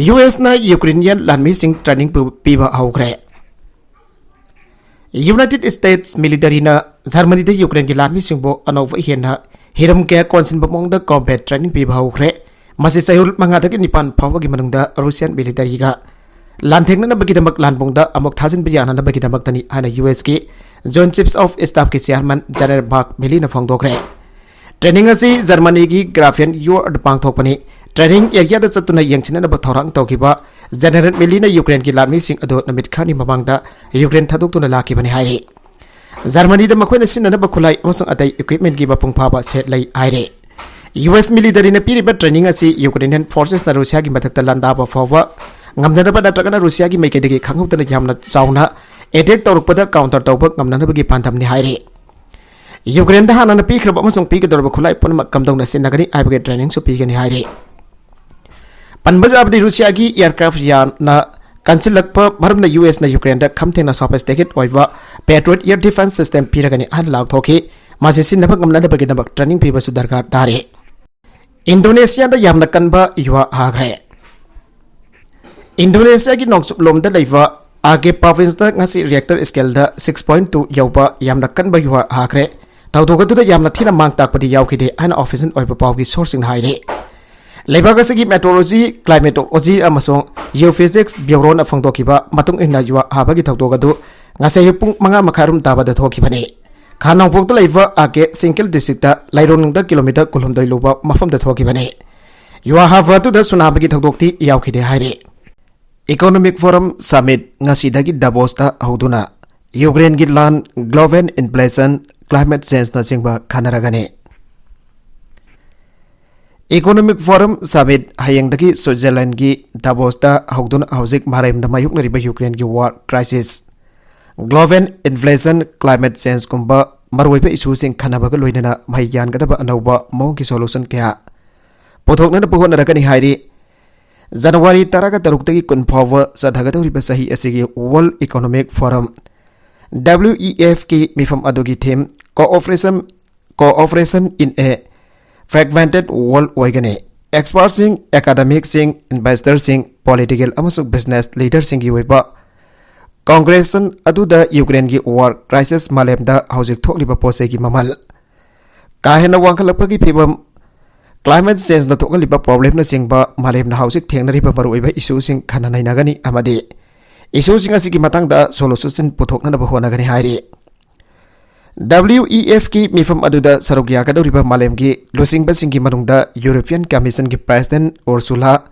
ꯌꯨ ꯑꯦꯁꯅ ꯌꯨꯀ꯭ꯔꯦꯅꯤꯌꯟ ꯂꯥꯟꯃꯤꯁꯤꯡ ꯇ꯭ꯔꯦꯅꯤꯡ ꯄꯤ-, ꯄꯤꯕ ꯍꯧꯈ꯭ꯔꯦ꯫ ꯌꯨꯅꯥꯏꯇꯦꯗ ꯁ꯭ꯇꯦꯠꯁ ꯃꯤꯂꯤꯇꯔꯤꯅ ꯖꯔꯃꯅꯤꯗ ꯌꯨꯀ꯭ꯔꯦꯟꯒꯤ ꯂꯥꯟꯃꯤꯁꯤꯡꯕꯨ ꯑꯅꯧꯕ ꯍꯦꯟꯅ ꯍꯤꯔꯝ ꯀꯌꯥ ꯀꯣꯟꯁꯤꯟꯕ ꯃꯑꯣꯡꯗ ꯀꯣꯝꯕꯦꯠ ꯇ꯭ꯔꯦꯅꯤꯡ ꯄꯤꯕ ꯍꯧꯈ꯭ꯔꯦ꯫ ꯃꯁꯤ ꯆꯌꯣꯜ ꯃꯉꯥꯗꯒꯤ ꯅꯤꯄꯥꯟ ꯐꯥꯎꯕꯒꯤ ꯃꯅꯨꯡꯗ ꯔꯨꯁꯤꯌꯥꯟ ꯃꯤꯂꯤꯇꯔꯤꯒ ꯂꯥꯟꯊꯦꯡꯅꯅꯕꯒꯤꯗꯃꯛ ꯂꯥꯟꯕꯨꯡꯗ ꯑꯃꯨꯛ ꯊꯥꯖꯤꯟꯕ ꯌꯥꯅꯅꯕꯒꯤꯗꯃꯛꯇꯅꯤ ꯍꯥꯏꯅ ꯌꯨ ꯑꯦꯁꯀꯤ ꯖꯣꯏꯟꯠ ꯆꯤꯐꯁ ꯑꯣꯐ ꯁ꯭ꯇꯥꯐꯀꯤ ꯆꯤꯌꯥꯔꯃꯦꯟ ꯖꯦꯅꯔꯦꯜ ꯃꯥꯔꯛ ꯃꯤꯂꯤꯅ ꯐꯣꯡꯗꯣꯛꯈ꯭ꯔꯦ꯫ ꯇ꯭ꯔꯦꯅꯤꯡ ꯑꯁꯤ ꯖꯔꯃꯅꯤꯒꯤ ꯒ꯭ꯔꯥꯐꯦꯟ ꯌꯣꯔꯗ ꯄꯥꯡꯊꯣꯛꯄꯅꯤ꯫ ꯇ꯭ꯔꯦꯅꯤꯡ ꯑꯦꯔꯤꯌꯥꯗ ꯆꯠꯇꯨꯅ ꯌꯦꯡꯁꯤꯟꯅꯅꯕ ꯊꯧꯔꯥꯡ ꯇꯧꯈꯤꯕ ꯖꯦꯅꯔꯦꯜ ꯃꯤꯂꯤꯅ ꯌꯨꯀ꯭ꯔꯦꯟꯒꯤ ꯂꯥꯟꯃꯤꯁꯤꯡ ꯑꯗꯨ ꯅꯨꯃꯤꯠ ꯈꯔꯅꯤ ꯃꯃꯥꯡꯗ ꯌꯨꯀ꯭ꯔꯦꯟ ꯊꯥꯗꯣꯛꯇꯨꯅ ꯂꯥꯛꯈꯤꯕꯅꯤ ꯍꯥꯏꯔꯤ꯫ ꯖꯔꯃꯅꯤꯗ ꯃꯈꯣꯏꯅ ꯁꯤꯖꯤꯟꯅꯅꯕ ꯈꯨꯠꯂꯥꯏ ꯑꯃꯁꯨꯡ ꯑꯇꯩ ꯏꯀ꯭ꯋꯤꯞꯃꯦꯟꯒꯤ ꯃꯄꯨꯡ ꯐꯥꯕ ꯁꯦꯠ ꯂꯩ ꯍꯥꯏꯔꯤ꯫ ꯌꯨ ꯑꯦꯁ ꯃꯤꯂꯤꯇꯔꯤꯅ ꯄꯤꯔꯤꯕ ꯇ꯭ꯔꯦꯅꯤꯡ ꯑꯁꯤ ꯌꯨꯀ꯭ꯔꯦꯅꯤꯌꯟ ꯐꯣꯔꯁꯦꯁꯅ ꯔꯨꯁꯤꯌꯥꯒꯤ ꯃꯊꯛꯇ ꯂꯥꯟꯗꯥꯕ ꯐꯥꯎꯕ ꯉꯝꯅꯅꯕ ꯅꯠꯇ꯭ꯔꯒꯅ ꯔꯨꯁꯤꯌꯥꯒꯤ ꯃꯥꯏꯀꯩꯗꯒꯤ ꯈꯪꯍꯧꯗꯅ ꯌꯥꯝꯅ ꯆꯥꯎꯅ ꯑꯦꯇꯦꯛ ꯇꯧꯔꯛꯄꯗ ꯀꯥꯎꯟꯇꯔ ꯇꯧꯕ ꯉꯝꯅꯅꯕꯒꯤ ꯄꯥꯟꯗꯝꯅꯤ ꯍꯥꯏꯔꯤ꯫ ꯌꯨꯀ꯭ꯔꯦꯟꯗ ꯍꯥꯟꯅꯅ ꯄꯤꯈ꯭ꯔꯕ ꯑꯃꯁꯨꯡ ꯄꯤꯒꯗꯧꯔꯕ ꯈꯨꯠꯂꯥꯏ ꯄꯨꯝꯅꯃꯛ ꯀꯝꯗꯧꯅ ꯁꯤꯖꯤꯟꯅꯒꯅꯤ ꯍꯥꯏꯕꯒꯤ ꯇ꯭ꯔꯦꯅꯤꯡꯁꯨ ꯄꯤꯒꯅꯤ ꯍꯥꯏꯔꯤ꯫ ꯄꯟꯕ ꯌꯥꯕꯗꯤ ꯔꯨꯁꯤꯌꯥꯒꯤ ꯑꯦꯌꯔꯀ꯭ꯔꯥꯐ ꯌꯥꯝꯅ ꯀꯟꯁꯤꯜꯂꯛꯄ ꯃꯔꯝꯅ ꯌꯨ ꯑꯦꯁꯅ ꯌꯨꯀ꯭ꯔꯦꯟꯗ ꯈꯝ ꯊꯦꯡꯅ ꯁꯣꯐꯤꯁꯇꯤꯀꯦꯠ ꯑꯣꯏꯕ ꯄꯦꯇ꯭ꯔꯣꯏꯠ ꯑꯦꯌꯔ ꯗꯤꯐꯦꯟꯁ ꯁꯤꯁꯇꯦꯝ ꯄꯤꯔꯒꯅꯤ ꯍꯥꯏꯅ ꯂꯥꯎꯊꯣꯛꯈꯤ꯫ ꯃꯁꯤ ꯁꯤꯖꯤꯟꯅꯕ ꯉꯝꯅꯅꯕꯒꯤꯗꯃꯛ ꯇ꯭ꯔꯦꯅꯤꯡ ꯄꯤꯕꯁꯨ ꯗꯔꯀꯥꯔ ꯇꯥꯔꯤ꯫ ꯏꯟꯗꯣꯅꯦꯁꯤꯌꯥꯗ ꯌꯥꯝꯅ ꯀꯟꯕ ꯌꯨꯍꯥꯔ ꯍꯥꯈ꯭ꯔꯦ꯫ ꯏꯟꯗꯣꯅꯦꯁꯤꯌꯥꯒꯤ ꯅꯣꯡꯆꯨꯞꯂꯣꯝꯗ ꯂꯩꯕ ꯑꯥꯒꯦ ꯄ꯭ꯔꯣꯚꯤꯟꯁꯇ ꯉꯁꯤ ꯔꯤꯑꯦꯛꯇꯔ ꯁ꯭ꯀꯦꯜꯗ ꯁꯤꯛꯁ ꯄꯣꯏꯟꯠ ꯇꯨ ꯌꯧꯕ ꯌꯥꯝꯅ ꯀꯟꯕ ꯌꯨꯍꯥꯔ ꯍꯥꯈ꯭ꯔꯦ꯫ ꯊꯧꯗꯣꯛ ꯑꯗꯨꯗ ꯌꯥꯝꯅ ꯊꯤꯅ ꯃꯥꯡ ꯇꯥꯛꯄꯗꯤ ꯌꯥꯎꯈꯤꯗꯦ ꯍꯥꯏꯅ ꯑꯣꯐꯤꯁꯤꯌꯦꯜ ꯑꯣꯏꯕ ꯄꯥꯎꯒꯤ ꯁꯣꯔꯁꯁꯤꯡꯅ ꯍꯥꯏꯔꯤ꯫ ꯂꯩꯕꯥꯛ ꯑꯁꯤꯒꯤ Meteorology, Climatology ꯑꯃꯁꯨꯡ Geophysics Bureauꯅ ꯐꯣꯡꯗꯣꯛꯈꯤꯕ ꯃꯇꯨꯡ ꯏꯟꯅ, ꯌꯨꯍꯥ ꯍꯥꯕꯒꯤ ꯊꯧꯗꯣꯛ ꯑꯗꯨ ꯉꯁꯥꯏ ꯑꯌꯨꯛ ꯄꯨꯡ ꯃꯉꯥ ꯃꯈꯥꯏ ꯑꯗꯨꯝ ꯇꯥꯕꯗ ꯊꯣꯛꯈꯤꯕꯅꯤ꯫ ꯈꯥ ꯅꯣꯡꯄꯣꯛꯇ ꯂꯩꯕ ꯑꯥꯔ ꯀꯦ ꯁꯤꯡꯀꯤꯜ ꯗꯤꯁꯇ꯭ꯔꯤꯛꯇ ꯂꯥꯏꯔꯣꯡꯅꯨꯡꯗ ꯀꯤꯂꯣꯃꯤꯇꯔ ꯀꯨꯟꯍꯨꯝꯗꯣꯏ ꯂꯨꯕ ꯃꯐꯝꯗ ꯊꯣꯛꯈꯤꯕꯅꯤ꯫ ꯌꯨꯍꯥ ꯍꯥꯕ ꯑꯗꯨꯗ ꯁꯨꯅꯥꯕꯒꯤ ꯊꯧꯗꯣꯛꯇꯤ ꯌꯥꯎꯈꯤꯗꯦ ꯍꯥꯏꯔꯤ꯫ Economic Forum Summit ꯉꯁꯤꯗꯒꯤ ꯗꯥꯕꯣꯁꯇ ꯍꯧꯗꯨꯅ ꯌꯨꯀ꯭ꯔꯦꯟꯒꯤ ꯂꯥꯟ, global inflation, climate changeꯅꯆꯤꯡꯕ ꯈꯟꯅꯔꯒꯅꯤ꯫ Economic Forum Summit ꯍꯌꯦꯡꯗꯒꯤ ꯁ꯭ꯋꯤꯠꯖꯔꯂꯦꯟꯒꯤ ꯗꯥꯕꯣꯁꯇ ꯍꯧꯗꯨꯅ ꯍꯧꯖꯤꯛ ꯃꯥꯂꯦꯝꯅ ꯃꯥꯌꯣꯛꯅꯔꯤꯕ ꯌꯨꯀ꯭ꯔꯦꯟꯒꯤ war crisis, global inflation, climate changeꯒꯨꯝꯕ ꯃꯔꯨꯑꯣꯏꯕ issueꯁꯤꯡ ꯈꯟꯅꯕꯒ ꯂꯣꯏꯅꯅ ꯃꯍꯩ ꯌꯥꯟꯒꯗꯕ ꯑꯅꯧꯕ ꯃꯑꯣꯡꯒꯤ solution ꯀꯌꯥ ꯄꯨꯊꯣꯛꯅꯅꯕ ꯍꯣꯠꯅꯔꯒꯅꯤ ꯍꯥꯏꯔꯤ꯫ ꯖꯅꯋꯥꯔꯤ ꯇꯔꯥꯒ ꯇꯔꯨꯛꯇꯒꯤ ꯀꯨꯟ ꯐꯥꯎꯕ ꯆꯠꯊꯒꯗꯧꯔꯤꯕ ꯆꯍꯤ ꯑꯁꯤꯒꯤ World Economic Forum, W E F ꯀꯤ ꯃꯤꯐꯝ ꯑꯗꯨꯒꯤ theme Cooperation, Cooperation in a Fragmented World ꯑꯣꯏꯒꯅꯤ꯫ Expertꯁꯤꯡ, academicꯁꯤꯡ, investorꯁꯤꯡ, political ꯑꯃꯁꯨꯡ business leaderꯁꯤꯡꯒꯤ ꯑꯣꯏꯕ congregation ꯑꯗꯨꯗ ꯌꯨꯀ꯭ꯔꯦꯟꯒꯤ war crisis, ꯃꯥꯂꯦꯝꯗ ꯍꯧꯖꯤꯛ ꯊꯣꯛꯂꯤꯕ ꯄꯣꯠ ꯆꯩꯒꯤ ꯃꯃꯜ, ꯀꯥ ꯍꯦꯟꯅ ꯋꯥꯡꯈꯠꯂꯛꯄꯒꯤ ꯐꯤꯕꯝ, climate changeꯅ ꯊꯣꯛꯍꯜꯂꯤꯕ problemꯅꯆꯤꯡꯕ ꯃꯥꯂꯦꯝꯅ ꯍꯧꯖꯤꯛ ꯊꯦꯡꯅꯔꯤꯕ ꯃꯔꯨꯑꯣꯏꯕ issueꯁꯤꯡ ꯈꯟꯅ ꯅꯩꯅꯒꯅꯤ ꯑꯃꯗꯤ issueꯁꯤꯡ ꯑꯁꯤꯒꯤ ꯃꯇꯥꯡꯗ solution ꯄꯨꯊꯣꯛꯅꯅꯕ ꯍꯣꯠꯅꯒꯅꯤ ꯍꯥꯏꯔꯤ꯫ W E F ꯀꯤ ꯃꯤꯐꯝ ꯑꯗꯨꯗ ꯁꯔꯨꯛ ꯌꯥꯒꯗꯧꯔꯤꯕ ꯃꯥꯂꯦꯝꯒꯤ ꯂꯨꯆꯤꯡꯕꯁꯤꯡꯒꯤ ꯃꯅꯨꯡꯗ European Commissionꯒꯤ President Ursula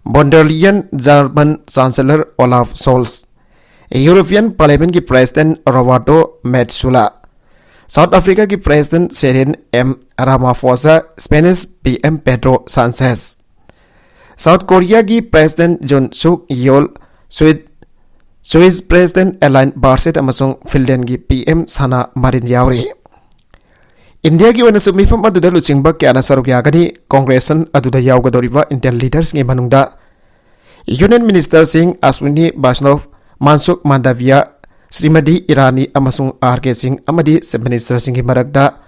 von der Leyen, German Chancellor Olaf Scholz, European Parliamentꯀꯤ President Roberto Metsola, South Africaꯒꯤ President Cyril M Ramaphosa, Spanish P M Pedro Sanchez, South Koreaꯒꯤ President Yoon Suk Yeol, Swiss, Swiss President Alain Berset ꯑꯃꯁꯨꯡ ꯐꯤꯟꯂꯦꯟꯒꯤ P M Sanna Marin ꯌꯥꯎꯔꯤ꯫ ꯏꯟꯗꯤꯌꯥꯒꯤ ꯑꯣꯏꯅꯁꯨ ꯃꯤꯐꯝ ꯑꯗꯨꯗ ꯂꯨꯆꯤꯡꯕ ꯀꯌꯥꯅ ꯁꯔꯨꯛ ꯌꯥꯒꯅꯤ꯫ Congregation ꯑꯗꯨꯗ ꯌꯥꯎꯒꯗꯧꯔꯤꯕ Indian leaderꯁꯤꯡꯒꯤ ꯃꯅꯨꯡꯗ Union Ministerꯁꯤꯡ Ashwini Vaishnaw, Mansukh Mandaviya, Shrimati Irani ꯑꯃꯁꯨꯡ ꯑꯥꯔ ꯀꯦ ꯁꯤꯡ ꯑꯃꯗꯤ Chief Ministerꯁꯤꯡꯒꯤ ꯃꯔꯛꯇ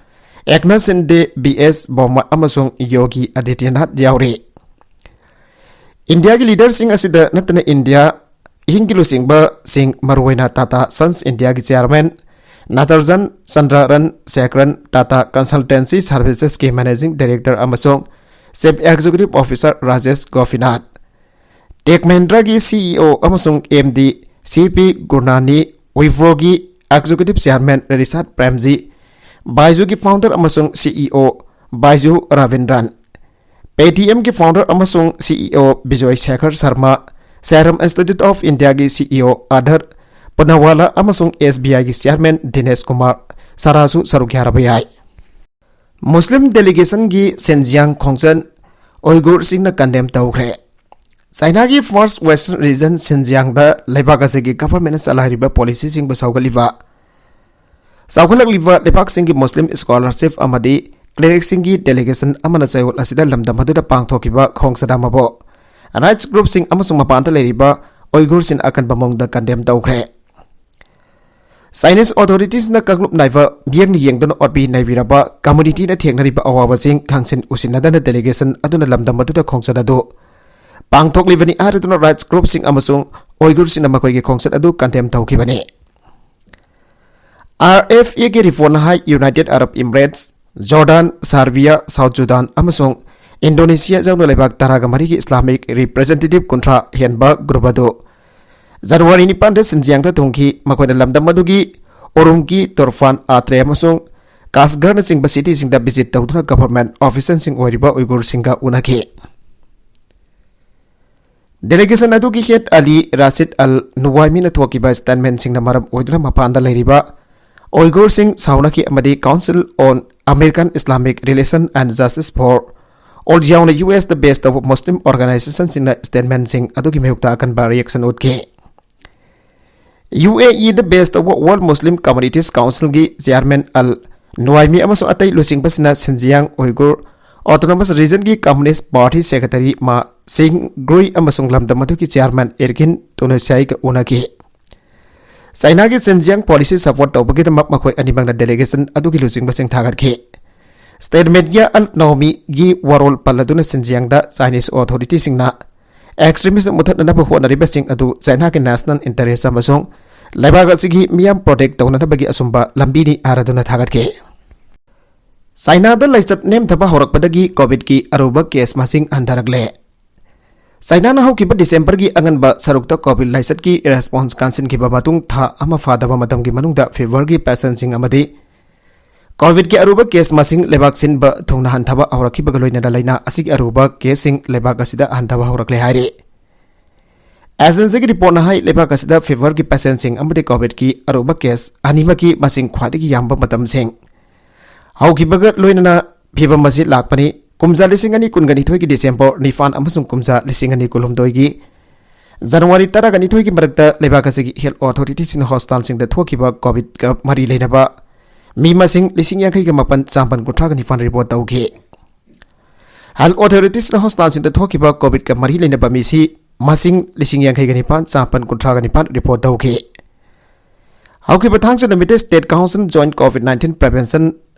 Eknath Shinde, B S Bhowmia ꯑꯃꯁꯨꯡ ꯌꯣꯒꯤ ꯑꯥꯗꯤꯇ꯭ꯌꯅꯥꯊ ꯌꯥꯎꯔꯤ꯫ ꯏꯟꯗꯤꯌꯥꯒꯤ leaderꯁꯤꯡ ꯑꯁꯤꯗ ꯅꯠꯇꯅ ꯏꯟꯗꯤꯌꯥ ꯏꯍꯤꯡꯒꯤ ꯂꯨꯆꯤꯡꯕꯁꯤꯡ, ꯃꯔꯨꯑꯣꯏꯅ Tata Sons Indiaꯒꯤ Chairman Natarjan Chandraran Sekaran, Tata Consultancy Servicesꯀꯤ Managing Director ꯑꯃꯁꯨꯡ Chief Executive Officer Rajesh Gopinath, Tech Mahindraꯒꯤ C E O ꯑꯃꯁꯨꯡ M D C P Gurnani, Wiproꯒꯤ Executive Chairman Rishad Premji, Byjuꯒꯤ founder ꯑꯃꯁꯨꯡ C E O Byju Ravindran, Paytmꯒꯤ founder ꯑꯃꯁꯨꯡ C E O Bijoy Shekhar Sharma, Serum Institute of Indiaꯒꯤ C E O Adar Poonawalla ꯑꯃꯁꯨꯡ S B Iꯒꯤ Chairman Dinesh Kumar Sarasu ꯁꯔꯨꯛ ꯌꯥꯔꯕ ꯌꯥꯏ꯫ ꯃꯨꯁꯂꯤꯝ delegationꯒꯤ ꯁꯤꯟꯖꯤꯌꯥꯡ ꯈꯣꯡꯆꯠ ꯎꯏꯒꯨꯔꯁꯤꯡꯅ condemn ꯇꯧꯈ꯭ꯔꯦ꯫ ꯆꯥꯏꯅꯥꯒꯤ First Western Region ꯁꯤꯟꯖꯤꯌꯥꯡꯗ ꯂꯩꯕꯥꯛ ꯑꯁꯤꯒꯤ governmentꯅ ꯆꯂꯥꯏꯔꯤꯕ policyꯁꯤꯡꯕꯨ ꯁꯧꯒꯠꯂꯤꯕ, ꯆꯥꯎꯈꯠꯂꯛꯂꯤꯕ ꯂꯩꯕꯥꯛꯁꯤꯡꯒꯤ ꯃꯨꯁꯂꯤꯝ scholarship ꯑꯃꯗꯤ clericꯁꯤꯡꯒꯤ delegation ꯑꯃꯅ ꯆꯌꯣꯜ ꯑꯁꯤꯗ ꯂꯝꯗꯝ ꯑꯗꯨꯗ ꯄꯥꯡꯊꯣꯛꯈꯤꯕ ꯈꯣꯡꯆꯠ ꯑꯃꯕꯨ rights groupꯁꯤꯡ ꯑꯃꯁꯨꯡ ꯃꯄꯥꯟꯗ ꯂꯩꯔꯤꯕ ꯎꯏꯒꯨꯔꯁꯤꯡꯅ ꯑꯀꯟꯕ ꯃꯑꯣꯡꯗ condemn ꯇꯧꯈ꯭ꯔꯦ꯫ Chinese authoritiesꯅ ꯀꯥꯡꯂꯨꯞ ꯅꯥꯏꯕ ꯃꯤꯠꯌꯦꯡꯅ ꯌꯦꯡꯗꯨꯅ ꯑꯣꯠꯄꯤ ꯅꯩꯕꯤꯔꯕ communityꯅ ꯊꯦꯡꯅꯔꯤꯕ ꯑꯋꯥꯕꯁꯤꯡ ꯈꯪꯁꯤꯟ ꯎꯁꯤꯟꯅꯗꯅ delegation ꯑꯗꯨꯅ ꯂꯝꯗꯝ ꯑꯗꯨꯗ ꯈꯣꯡꯆꯠ ꯑꯗꯨ ꯄꯥꯡꯊꯣꯛꯂꯤꯕꯅꯤ ꯍꯥꯏꯔꯗꯨꯅ rights groupꯁꯤꯡ ꯑꯃꯁꯨꯡ ꯎꯏꯒꯨꯔꯁꯤꯡꯅ ꯃꯈꯣꯏꯒꯤ ꯈꯣꯡꯆꯠ ꯑꯗꯨ condemn ꯇꯧꯈꯤꯕꯅꯤ꯫ R F Aꯒꯤ reportꯅ ꯍꯥꯏ, United Arab Emirates, Jordan, Serbia, South Sudan ꯑꯃꯁꯨꯡ Indonesia ꯌꯥꯎꯅ ꯂꯩꯕꯥꯛ ꯇꯔꯥꯒ ꯃꯔꯤꯒꯤ Islamic representative ꯀꯨꯟꯊ꯭ꯔꯥ ꯍꯦꯟꯕ group ꯑꯗꯨ January ꯅꯤꯄꯥꯟꯗ ꯁꯤꯟꯖꯤꯌꯥꯡꯗ ꯊꯨꯡꯈꯤ꯫ ꯃꯈꯣꯏꯅ ꯂꯝꯗꯝ ꯑꯗꯨꯒꯤ ꯎꯔꯨꯝꯀꯤ, ꯇꯨꯔꯐꯥꯟ, ꯑꯇ꯭ꯔꯦ ꯑꯃꯁꯨꯡ ꯀꯥꯁꯒꯔꯅꯆꯤꯡꯕ cityꯁꯤꯡꯗ visit ꯇꯧꯗꯨꯅ government officialꯁꯤꯡ ꯑꯣꯏꯔꯤꯕ ꯎꯏꯒꯨꯔꯁꯤꯡꯒ ꯎꯅꯈꯤ꯫ Delegation ꯑꯗꯨꯒꯤ head Ali Rashid Al Nuwaimina ꯊꯣꯛꯈꯤꯕ statementꯁꯤꯡꯅ ꯃꯔꯝ ꯑꯣꯏꯗꯨꯅ ꯃꯄꯥꯟꯗ ꯂꯩꯔꯤꯕ ꯎꯏꯒꯨꯔꯁꯤꯡ ꯁꯥꯎꯅꯈꯤ ꯑꯃꯗꯤ Council on American Islamic Relation and Justice for All ꯌꯥꯎꯅ U S ꯇ base ꯇꯧꯕ Muslim organizationꯁꯤꯡꯅ statementꯁꯤꯡ ꯑꯗꯨꯒꯤ ꯃꯥꯌꯣꯛꯇ ꯑꯀꯟꯕ reaction ꯎꯠꯈꯤ꯫ U A E the base ꯇꯧꯕ World Muslim Communities Councilꯒꯤ chairman Al Nuwaimi ꯑꯃꯁꯨꯡ ꯑꯇꯩ ꯂꯨꯆꯤꯡꯕꯁꯤꯡꯅ ꯁꯤꯟꯖꯤꯌꯥꯡ ꯎꯏꯒꯨꯔ Autonomous Regionꯒꯤ Communist Party secretary Ma Xingrui ꯑꯃꯁꯨꯡ ꯂꯝꯗꯝ ꯑꯗꯨꯒꯤ chairman Ergin Tunasiaga ꯎꯅꯈꯤ꯫ ꯆꯥꯏꯅꯥꯒꯤ ꯁꯤꯟꯖꯤꯌꯥꯡ policy support ꯇꯧꯕꯒꯤꯗꯃꯛ ꯃꯈꯣꯏ ꯑꯅꯤꯃꯛꯅ delegation ꯑꯗꯨꯒꯤ ꯂꯨꯆꯤꯡꯕꯁꯤꯡ ꯊꯥꯒꯠꯈꯤ꯫ Statementꯒꯤ Al Nuwaimiꯒꯤ ꯋꯥꯔꯣꯜ ꯄꯜꯂꯗꯨꯅ ꯁꯤꯟꯖꯤꯌꯥꯡꯗ Chinese authorityꯁꯤꯡꯅ extremist ꯃꯨꯊꯠꯅꯅꯕ ꯍꯣꯠꯅꯔꯤꯕꯁꯤꯡ ꯑꯗꯨ ꯆꯥꯏꯅꯥꯒꯤ national interest ꯑꯃꯁꯨꯡ ꯂꯩꯕꯥꯛ ꯑꯁꯤꯒꯤ ꯃꯤꯌꯥꯝ protect ꯇꯧꯅꯅꯕꯒꯤ ꯑꯆꯨꯝꯕ ꯂꯝꯕꯤꯅꯤ ꯍꯥꯏꯔꯗꯨꯅ ꯊꯥꯒꯠꯈꯤ꯫ ꯆꯥꯏꯅꯥꯗ ꯂꯥꯏꯆꯠ ꯅꯦꯝꯊꯕ ꯍꯧꯔꯛꯄꯗꯒꯤ ꯀꯣꯚꯤꯗꯀꯤ ꯑꯔꯨꯕ ꯀꯦꯁ ꯃꯁꯤꯡ ꯍꯟꯊꯔꯛꯂꯦ꯫ ꯆꯥꯏꯅꯥꯅ ꯍꯧꯈꯤꯕ ꯗꯤꯁꯦꯝꯕꯔꯒꯤ ꯑꯉꯟꯕ ꯁꯔꯨꯛꯇ ꯀꯣꯚꯤꯗ ꯂꯥꯏꯆꯠꯀꯤ ꯔꯦꯁꯄꯣꯟꯁ ꯀꯥꯟꯁꯤꯟꯈꯤꯕ ꯃꯇꯨꯡ ꯊꯥ ꯑꯃ ꯐꯥꯗꯕ ꯃꯇꯝꯒꯤ ꯃꯅꯨꯡꯗ ꯐꯤꯚꯔꯒꯤ ꯄꯦꯁꯦꯟꯁꯤꯡ ꯑꯃꯗꯤ ꯀꯣꯚꯤꯗꯀꯤ ꯑꯔꯨꯕ ꯀꯦꯁ ꯃꯁꯤꯡ ꯂꯩꯕꯥꯛ ꯁꯤꯟꯕ ꯊꯨꯡꯅ ꯍꯟꯊꯕ ꯍꯧꯔꯛꯈꯤꯕꯒ ꯂꯣꯏꯅꯅ ꯂꯥꯏꯅꯥ ꯑꯁꯤꯒꯤ ꯑꯔꯨꯕ ꯀꯦꯁꯁꯤꯡ ꯂꯩꯕꯥꯛ ꯑꯁꯤꯗ ꯍꯟꯊꯕ ꯍꯧꯔꯛꯂꯦ ꯍꯥꯏꯔꯤ꯫ ꯑꯦꯖꯦꯟꯁꯤꯒꯤ ꯔꯤꯄꯣꯔꯠꯅ ꯍꯥꯏ, ꯂꯩꯕꯥꯛ ꯑꯁꯤꯗ ꯐꯤꯚꯔꯒꯤ ꯄꯦꯁꯦꯟꯁꯤꯡ ꯑꯃꯗꯤ ꯀꯣꯚꯤꯗꯀꯤ ꯑꯔꯨꯕ ꯀꯦꯁ ꯑꯅꯤꯃꯛꯀꯤ ꯃꯁꯤꯡ ꯈ꯭ꯋꯥꯏꯗꯒꯤ ꯌꯥꯝꯕ ꯃꯇꯝꯁꯤꯡ ꯍꯧꯈꯤꯕꯒ ꯂꯣꯏꯅꯅ ꯐꯤꯚꯝ ꯑꯁꯤ ꯂꯥꯛꯄꯅꯤ꯫ ꯀꯨꯝꯖꯥ ꯂꯤꯁꯤꯡ ꯑꯅꯤ ꯀꯨꯟꯒ ꯅꯤꯊꯣꯏꯒꯤ ꯗꯤꯁꯦꯝꯕꯔ ꯅꯤꯄꯥꯟ ꯑꯃꯁꯨꯡ ꯀꯨꯝꯖꯥ ꯂꯤꯁꯤꯡ ꯑꯅꯤ ꯀꯨꯟꯍꯨꯝꯗꯣꯏꯒꯤ ꯖꯅꯋꯥꯔꯤ ꯇꯔꯥꯒ ꯅꯤꯊꯣꯏꯒꯤ ꯃꯔꯛꯇ ꯂꯩꯕꯥꯛ ꯑꯁꯤꯒꯤ ꯍꯦꯜꯊ ꯑꯣꯊꯣꯔꯤꯇꯤꯁꯤꯡꯅ ꯍꯣꯁꯄꯤꯇꯥꯜꯁꯤꯡꯗ ꯊꯣꯛꯈꯤꯕ ꯀꯣꯚꯤꯗꯀ ꯃꯔꯤ ꯂꯩꯅꯕ ꯃꯤ ꯃꯁꯤꯡ ꯂꯤꯁꯤꯡ ꯌꯥꯡꯈꯩꯒ ꯃꯥꯄꯟ ꯆꯥꯃꯥꯄꯟ ꯀꯨꯟꯊ꯭ꯔꯥꯒ ꯅꯤꯄꯥꯟ ꯔꯤꯄꯣꯔꯠ ꯇꯧꯈꯤ꯫ ꯍꯦꯜꯊ ꯑꯣꯊꯣꯔꯤꯇꯤꯁꯅ ꯍꯣꯁꯄꯤꯇꯥꯜꯁꯤꯡꯗ ꯊꯣꯛꯈꯤꯕ ꯀꯣꯚꯤꯗꯀ ꯃꯔꯤ ꯂꯩꯅꯕ ꯃꯤꯁꯤ ꯃꯁꯤꯡ ꯂꯤꯁꯤꯡ ꯌꯥꯡꯈꯩꯒ ꯅꯤꯄꯥꯟ ꯆꯥꯃꯥꯄꯟ ꯀꯨꯟꯊ꯭ꯔꯥꯒ ꯅꯤꯄꯥꯟ ꯔꯤꯄꯣꯔꯠ ꯇꯧꯈꯤ꯫ ꯍꯧꯈꯤꯕ ꯊꯥꯡꯖ ꯅꯨꯃꯤꯠꯇ State Council Joint COVID nineteen Prevention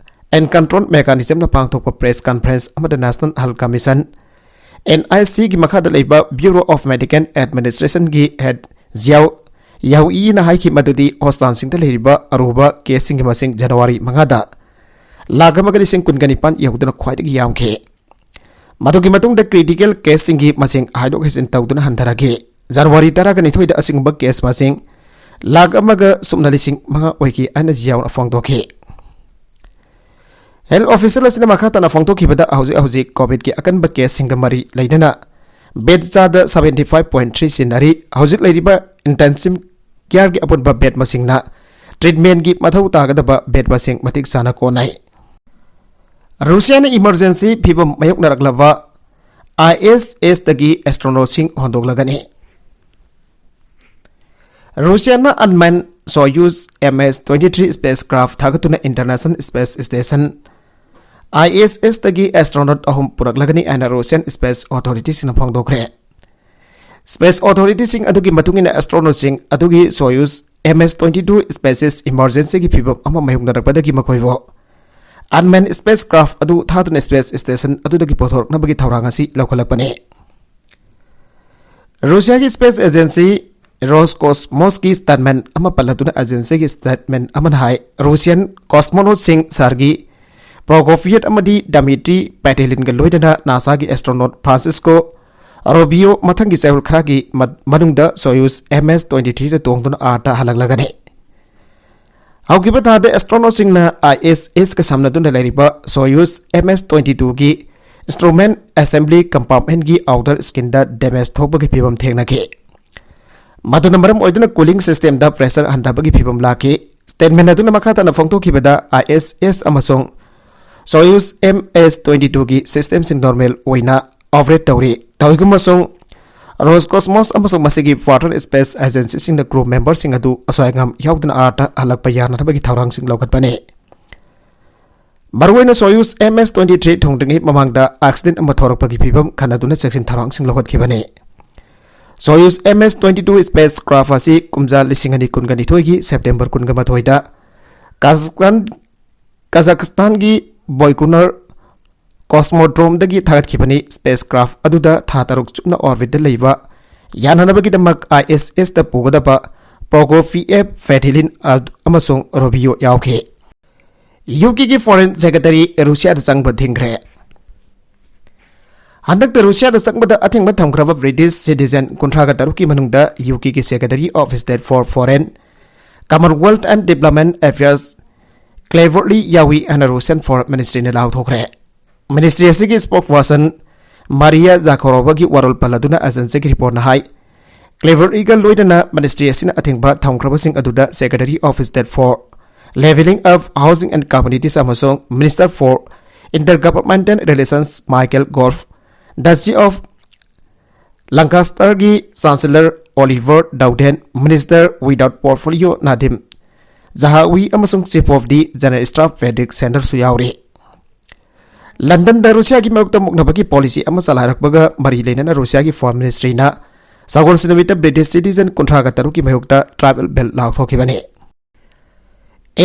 and Control Mechanismꯅ ꯄꯥꯡꯊꯣꯛꯄ ꯄ꯭ꯔꯦꯁ ꯀꯟꯐꯔꯦꯟꯁ ꯑꯃꯗ National Health Commission, NHCꯒꯤ ꯃꯈꯥꯗ ꯂꯩꯕ Bureau of Medical Administrationꯒꯤ ꯍꯦꯗ ꯖꯤꯌꯥꯎ ꯌꯥꯎꯏꯅ ꯍꯥꯏꯈꯤ ꯃꯗꯨꯗꯤ ꯍꯣꯁꯄꯤꯇꯥꯜꯁꯤꯡꯗ ꯂꯩꯔꯤꯕ ꯑꯔꯨꯕ ꯀꯦꯁꯁꯤꯡꯒꯤ ꯃꯁꯤꯡ ꯖꯅꯋꯥꯔꯤ ꯃꯉꯥꯗ ꯂꯥꯈ ꯑꯃꯒ ꯂꯤꯁꯤꯡ ꯀꯨꯟꯒ ꯅꯤꯄꯥꯟ ꯌꯧꯗꯨꯅ ꯈ꯭ꯋꯥꯏꯗꯒꯤ ꯌꯥꯝꯈꯤ꯫ ꯃꯗꯨꯒꯤ ꯃꯇꯨꯡꯗ ꯀ꯭ꯔꯤꯇꯤꯀꯦꯜ ꯀꯦꯁꯁꯤꯡꯒꯤ ꯃꯁꯤꯡ ꯍꯥꯏꯗꯣꯛ ꯍꯦꯟꯖꯤꯟ ꯇꯧꯗꯨꯅ ꯍꯟꯊꯔꯛꯈꯤ꯫ ꯖꯅꯋꯥꯔꯤ ꯇꯔꯥꯒ ꯅꯤꯊꯣꯏꯗ ꯑꯁꯤꯒꯨꯝꯕ ꯀꯦꯁ ꯃꯁꯤꯡ ꯂꯥꯈ ꯑꯃꯒ ꯁꯨꯞꯅ ꯂꯤꯁꯤꯡ ꯃꯉꯥ ꯑꯣꯏꯈꯤ ꯍꯥꯏꯅ ꯖꯤꯌꯥꯎꯅ ꯐꯣꯡꯗꯣꯛꯈꯤ꯫ ꯍꯦꯜꯊ ꯑꯣꯐꯤꯁꯤꯌꯦꯜ ꯑꯁꯤꯅ ꯃꯈꯥ ꯇꯥꯅ ꯐꯣꯡꯗꯣꯛꯈꯤꯕꯗ, ꯍꯧꯖꯤꯛ ꯍꯧꯖꯤꯛ ꯀꯣꯚꯤꯗꯀꯤ ꯑꯀꯟꯕ ꯀꯦꯁꯁꯤꯡꯒ ꯃꯔꯤ ꯂꯩꯅꯅ ꯕꯦꯗ ꯆꯥꯗ seventy five point three scenery. ꯍꯧꯖꯤꯛ ꯂꯩꯔꯤꯕ ꯏꯟꯇꯦꯟꯁꯤꯚ ꯀꯤꯌꯔꯒꯤ ꯑꯄꯨꯟꯕ ꯕꯦꯗ ꯃꯁꯤꯡꯅ ꯇ꯭ꯔꯤꯠꯃꯦꯟꯒꯤ ꯃꯊꯧ ꯇꯥꯒꯗꯕ ꯕꯦꯗ ꯃꯁꯤꯡ ꯃꯇꯤꯛ ꯆꯥꯅ ꯀꯣꯟꯅꯩ꯫ ꯔꯨꯁꯤꯌꯥꯅ ꯏꯃꯔꯖꯦꯟꯁꯤ ꯐꯤꯚꯝ ꯃꯥꯌꯣꯛꯅꯔꯛꯂꯕ ISSꯇꯒꯤ ꯑꯦꯁꯇ꯭ꯔꯣꯅꯣꯠꯁꯤꯡ ꯍꯣꯟꯗꯣꯛꯂꯒꯅꯤ꯫ ꯔꯨꯁꯤꯌꯥꯅ unmanned Soyuz MS twenty three spacecraft ꯊꯥꯒꯠꯇꯨꯅ International Space Station, ISSꯇꯒꯤ ꯑꯦꯁꯇ꯭ꯔꯣꯅꯣꯠ ꯑꯍꯨꯝ ꯄꯨꯔꯛꯂꯒꯅꯤ ꯍꯥꯏꯅ ꯔꯨꯁꯤꯌꯥꯟ ꯁ꯭ꯄꯦꯁ ꯑꯣꯊꯣꯔꯤꯇꯤꯁꯤꯡꯅ ꯐꯣꯡꯗꯣꯛꯈ꯭ꯔꯦ꯫ ꯁ꯭ꯄꯦꯁ ꯑꯣꯊꯣꯔꯤꯇꯤꯁꯤꯡ ꯑꯗꯨꯒꯤ ꯃꯇꯨꯡ ꯏꯟꯅ, ꯑꯦꯁꯇ꯭ꯔꯣꯅꯣꯠꯁꯤꯡ ꯑꯗꯨꯒꯤ Soyuz MS twenty two species emergencyꯒꯤ ꯐꯤꯚꯝ ꯑꯃ ꯃꯥꯌꯣꯛꯅꯔꯛꯄꯗꯒꯤ ꯃꯈꯣꯏꯕꯨ unmanned spacecraft ꯑꯗꯨ ꯊꯥꯗꯨꯅ ꯁ꯭ꯄꯦꯁ ꯁ꯭ꯇꯦꯁꯟ ꯑꯗꯨꯗꯒꯤ ꯄꯨꯊꯣꯔꯛꯅꯕꯒꯤ ꯊꯧꯔꯥꯡ ꯑꯁꯤ ꯂꯧꯈꯠꯂꯛꯄꯅꯤ꯫ ꯔꯨꯁꯤꯌꯥꯒꯤ ꯁ꯭ꯄꯦꯁ ꯑꯦꯖꯦꯟꯁꯤ ꯔꯣꯁꯀꯣꯁꯃꯣꯁꯀꯤ ꯁ꯭ꯇꯦꯠꯃꯦꯟ ꯑꯃ ꯄꯜꯂꯗꯨꯅ ꯑꯦꯖꯦꯟꯁꯤꯒꯤ ꯁ꯭ꯇꯦꯠꯃꯦꯟ ꯑꯃꯅ ꯍꯥꯏ, ꯔꯨꯁꯤꯌꯟ ꯀꯣꯁꯃꯣꯅꯣꯠꯁꯤꯡ ꯁꯍꯔꯒꯤ ꯄ꯭ꯔꯣꯀꯣꯐꯤꯌꯦꯠ ꯑꯃꯗꯤ ꯗꯃꯤꯇ꯭ꯔꯤ ꯄꯦꯇꯦꯂꯤꯟꯒ ꯂꯣꯏꯅꯅ ꯅꯥꯁꯥꯒꯤ ꯑꯦꯁꯇ꯭ꯔꯣꯅꯣꯠ ꯐ꯭ꯔꯥꯟꯁꯤꯁꯀꯣ ꯔꯣꯕꯤꯌꯣ ꯃꯊꯪꯒꯤ ꯆꯌꯣꯜ ꯈꯔꯒꯤ ꯃ-, ꯃꯅꯨꯡꯗ ꯁꯣꯌꯨꯁ ꯑꯦꯝ ꯑꯦꯁ ꯇ꯭ꯋꯦꯟꯇꯤ ꯊ꯭ꯔꯤꯗ ꯇꯣꯡꯗꯨꯅ ꯑꯥꯔꯊ ꯍꯜꯂꯛꯂꯒꯅꯤ꯫ ꯍꯧꯈꯤꯕ ꯊꯥꯗ ꯑꯦꯁꯇ꯭ꯔꯣꯅꯣꯠꯁꯤꯡꯅ ꯑꯥꯏ ꯑꯦꯁ ꯑꯦꯁꯀ ꯁꯝꯅꯗꯨꯅ ꯂꯩꯔꯤꯕ ꯁꯣꯌꯨꯁ ꯑꯦꯝ ꯑꯦꯁ ꯇ꯭ꯋꯦꯟꯇꯤ ꯇꯨꯒꯤ ꯏꯟꯁꯇ꯭ꯔꯨꯃꯦꯟ ꯑꯦꯁꯦꯝꯕ꯭ꯂꯤ ꯀꯝꯄꯥꯔꯠꯃꯦꯟꯒꯤ ꯑꯥꯎꯇꯔ ꯁ꯭ꯀꯤꯟꯗ ꯗꯦꯃꯦꯖ ꯊꯣꯛꯄꯒꯤ ꯐꯤꯚꯝ ꯊꯦꯡꯅꯈꯤ꯫ ꯃꯗꯨꯅ ꯃꯔꯝ ꯑꯣꯏꯗꯨꯅ ꯀꯨꯂꯤꯡ ꯁꯤꯁꯇꯦꯝꯗ ꯄ꯭ꯔꯦꯁꯔ ꯍꯟꯊꯕꯒꯤ ꯐꯤꯚꯝ ꯂꯥꯛꯈꯤ꯫ ꯁ꯭ꯇꯦꯠꯃꯦꯟ ꯑꯗꯨꯅ ꯃꯈꯥ ꯇꯥꯅ ꯐꯣꯡꯗꯣꯛꯈꯤꯕꯗ, ꯑꯥꯏ ꯑꯦꯁ ꯑꯦꯁ ꯑꯃꯁꯨꯡ ꯁꯣꯌꯨꯁ ꯑꯦꯝ ꯑꯦꯁ ꯇ꯭ꯋꯦꯟꯇꯤ ꯇꯨꯒꯤ ꯁꯤꯁꯇꯦꯝꯁꯤꯡ ꯅꯣꯔꯃꯦꯜ ꯑꯣꯏꯅ ꯑꯣꯄꯔꯦꯠ ꯇꯧꯔꯤ꯫ ꯇꯧꯏꯒꯨꯝꯕꯁꯨꯡ, ꯔꯣꯁꯀꯣꯁꯃꯣꯁ ꯑꯃꯁꯨꯡ ꯃꯁꯤꯒꯤ ꯄꯥꯔꯠꯅꯔ ꯁ꯭ꯄꯦꯁ ꯑꯦꯖꯦꯟꯁꯤꯁꯤꯡꯅ ꯀ꯭ꯔꯨ ꯃꯦꯝꯕꯔꯁꯤꯡ ꯑꯗꯨ ꯑꯁꯣꯏ ꯑꯉꯥꯝ ꯌꯥꯎꯗꯅ ꯑꯥꯔꯊ ꯍꯜꯂꯛꯄ ꯌꯥꯅꯅꯕꯒꯤ ꯊꯧꯔꯥꯡꯁꯤꯡ ꯂꯧꯈꯠꯄꯅꯤ꯫ ꯃꯔꯨꯑꯣꯏꯅ ꯁꯣꯌꯨꯁ ꯑꯦꯝ ꯑꯦꯁ ꯇ꯭ꯋꯦꯟꯇꯤ ꯊ꯭ꯔꯤ ꯊꯨꯡꯗ꯭ꯔꯤꯉꯩ ꯃꯃꯥꯡꯗ ꯑꯦꯛꯁꯤꯗꯦꯟ ꯑꯃ ꯊꯣꯔꯛꯄꯒꯤ ꯐꯤꯚꯝ ꯈꯟꯅꯗꯨꯅ ꯆꯦꯛꯁꯤꯟ ꯊꯧꯔꯥꯡꯁꯤꯡ ꯂꯧꯈꯠꯈꯤꯕꯅꯤ꯫ ꯁꯣꯌꯨꯁ ꯑꯦꯝ ꯑꯦꯁ ꯇ꯭ꯋꯦꯟꯇꯤ ꯇꯨ ꯁ꯭ꯄꯦꯁ ꯀ꯭ꯔꯥꯐ ꯑꯁꯤ ꯀꯨꯝꯖꯥ ꯂꯤꯁꯤꯡ ꯑꯅꯤ ꯀꯨꯟꯒ ꯅꯤꯊꯣꯏꯒꯤ ꯁꯦꯞꯇꯦꯝꯕꯔ ꯀꯨꯟꯒ ꯃꯥꯊꯣꯏꯗ ꯀꯥꯖꯥꯈꯁꯇꯥꯟ, ꯀꯥꯖꯥꯈꯁꯇꯥꯟꯒꯤ ꯕꯣꯏꯀꯨꯅꯔ ꯀꯣꯁꯃꯣꯗ꯭ꯔꯣꯝꯗꯒꯤ ꯊꯥꯒꯠꯈꯤꯕꯅꯤ꯫ ꯁ꯭ꯄꯦꯁ ꯀ꯭ꯔꯥꯐ ꯑꯗꯨꯗ ꯊꯥ ꯇꯔꯨꯛ ꯆꯨꯞꯅ ꯑꯣꯔꯕꯤꯠꯇ ꯂꯩꯕ ꯌꯥꯅꯅꯕꯒꯤꯗꯃꯛ ꯑꯥꯏ ꯑꯦꯁ ꯑꯦꯁꯇ ꯄꯨꯒꯗꯕ ꯄ꯭ꯔꯣꯀꯣꯐꯤꯌꯦꯚ, ꯐꯦꯇꯤꯂꯤꯟ ꯑꯃꯁꯨꯡ ꯔꯣꯕꯤꯌꯣ ꯌꯥꯎꯈꯤ꯫ ꯌꯨ ꯀꯦꯒꯤ ꯐꯣꯔꯦꯟ ꯁꯦꯀ꯭ꯔꯦꯇꯔꯤ ꯔꯨꯁꯤꯌꯥꯗ ꯆꯪꯕ ꯊꯤꯡꯈ꯭ꯔꯦ꯫ ꯍꯟꯗꯛꯇ ꯔꯨꯁꯤꯌꯥꯗ ꯆꯪꯕꯗ ꯑꯊꯤꯡꯕ ꯊꯝꯈ꯭ꯔꯕ ꯕ꯭ꯔꯤꯇꯤꯁ ꯁꯤꯇꯤꯖꯦꯟ ꯀꯨꯟꯊ꯭ꯔꯥꯒ ꯇꯔꯨꯛꯀꯤ ꯃꯅꯨꯡꯗ ꯌꯨ ꯀꯦꯒꯤ Secretary of State for Foreign, Commonwealth and Development Affairs Cleverly ꯌꯥꯎꯏ ꯍꯥꯏꯅ ꯔꯨꯁꯤꯌꯟ ꯐꯣꯔꯦꯟ ꯃꯤꯅꯤꯁꯇ꯭ꯔꯤꯅ ꯂꯥꯎꯊꯣꯛꯈ꯭ꯔꯦ꯫ ꯃꯤꯅꯤꯁꯇ꯭ꯔꯤ ꯑꯁꯤꯒꯤ ꯁ꯭ꯄꯣꯛꯁꯄꯔꯁꯟ ꯃꯥꯔꯤꯌꯥ ꯖꯥꯈꯣꯔꯣꯚꯥꯒꯤ ꯋꯥꯔꯣꯜ ꯄꯜꯂꯗꯨꯅ ꯑꯦꯖꯦꯟꯁꯤꯒꯤ ꯔꯤꯄꯣꯔꯠꯅ ꯍꯥꯏ, ꯀ꯭ꯂꯦꯕꯔꯂꯤꯒ ꯂꯣꯏꯅꯅ ꯃꯤꯅꯤꯁꯇ꯭ꯔꯤ ꯑꯁꯤꯅ ꯑꯊꯤꯡꯕ ꯊꯝꯈ꯭ꯔꯕꯁꯤꯡ ꯑꯗꯨꯗ Secretary of State for Levelling Up, Housing and Communities ꯑꯃꯁꯨꯡ Minister for Intergovernmental Relations Michael Gove, Duchy of Lancasterꯒꯤ Chancellor Oliver Dowden, Minister without portfolio Nadim Zahawi ꯑꯃꯁꯨꯡ Chief of the General Staff Patrick Sanders ꯁꯨ ꯌꯥꯎꯔꯤ꯫ ꯂꯟꯗꯟꯗ ꯔꯨꯁꯤꯌꯥꯒꯤ ꯃꯥꯌꯣꯛꯇ ꯃꯨꯛꯅꯕꯒꯤ policy ꯑꯃ ꯆꯂꯥꯏꯔꯛꯄꯒ ꯃꯔꯤ ꯂꯩꯅꯅ ꯔꯨꯁꯤꯌꯥꯒꯤ foreign ꯃꯤꯅꯤꯁꯇ꯭ꯔꯤꯅ ꯁꯒꯣꯜꯁꯦꯟ ꯅꯨꯃꯤꯠꯇ ꯕ꯭ꯔꯤꯇꯤꯁ ꯁꯤꯇꯤꯖꯦꯟ ꯀꯨꯟꯊ꯭ꯔꯥꯒ ꯇꯔꯨꯛꯀꯤ ꯃꯥꯌꯣꯛꯇ ꯇ꯭ꯔꯥꯏꯕꯦꯜ ꯕꯦꯜ ꯂꯥꯎꯊꯣꯛꯈꯤꯕꯅꯤ꯫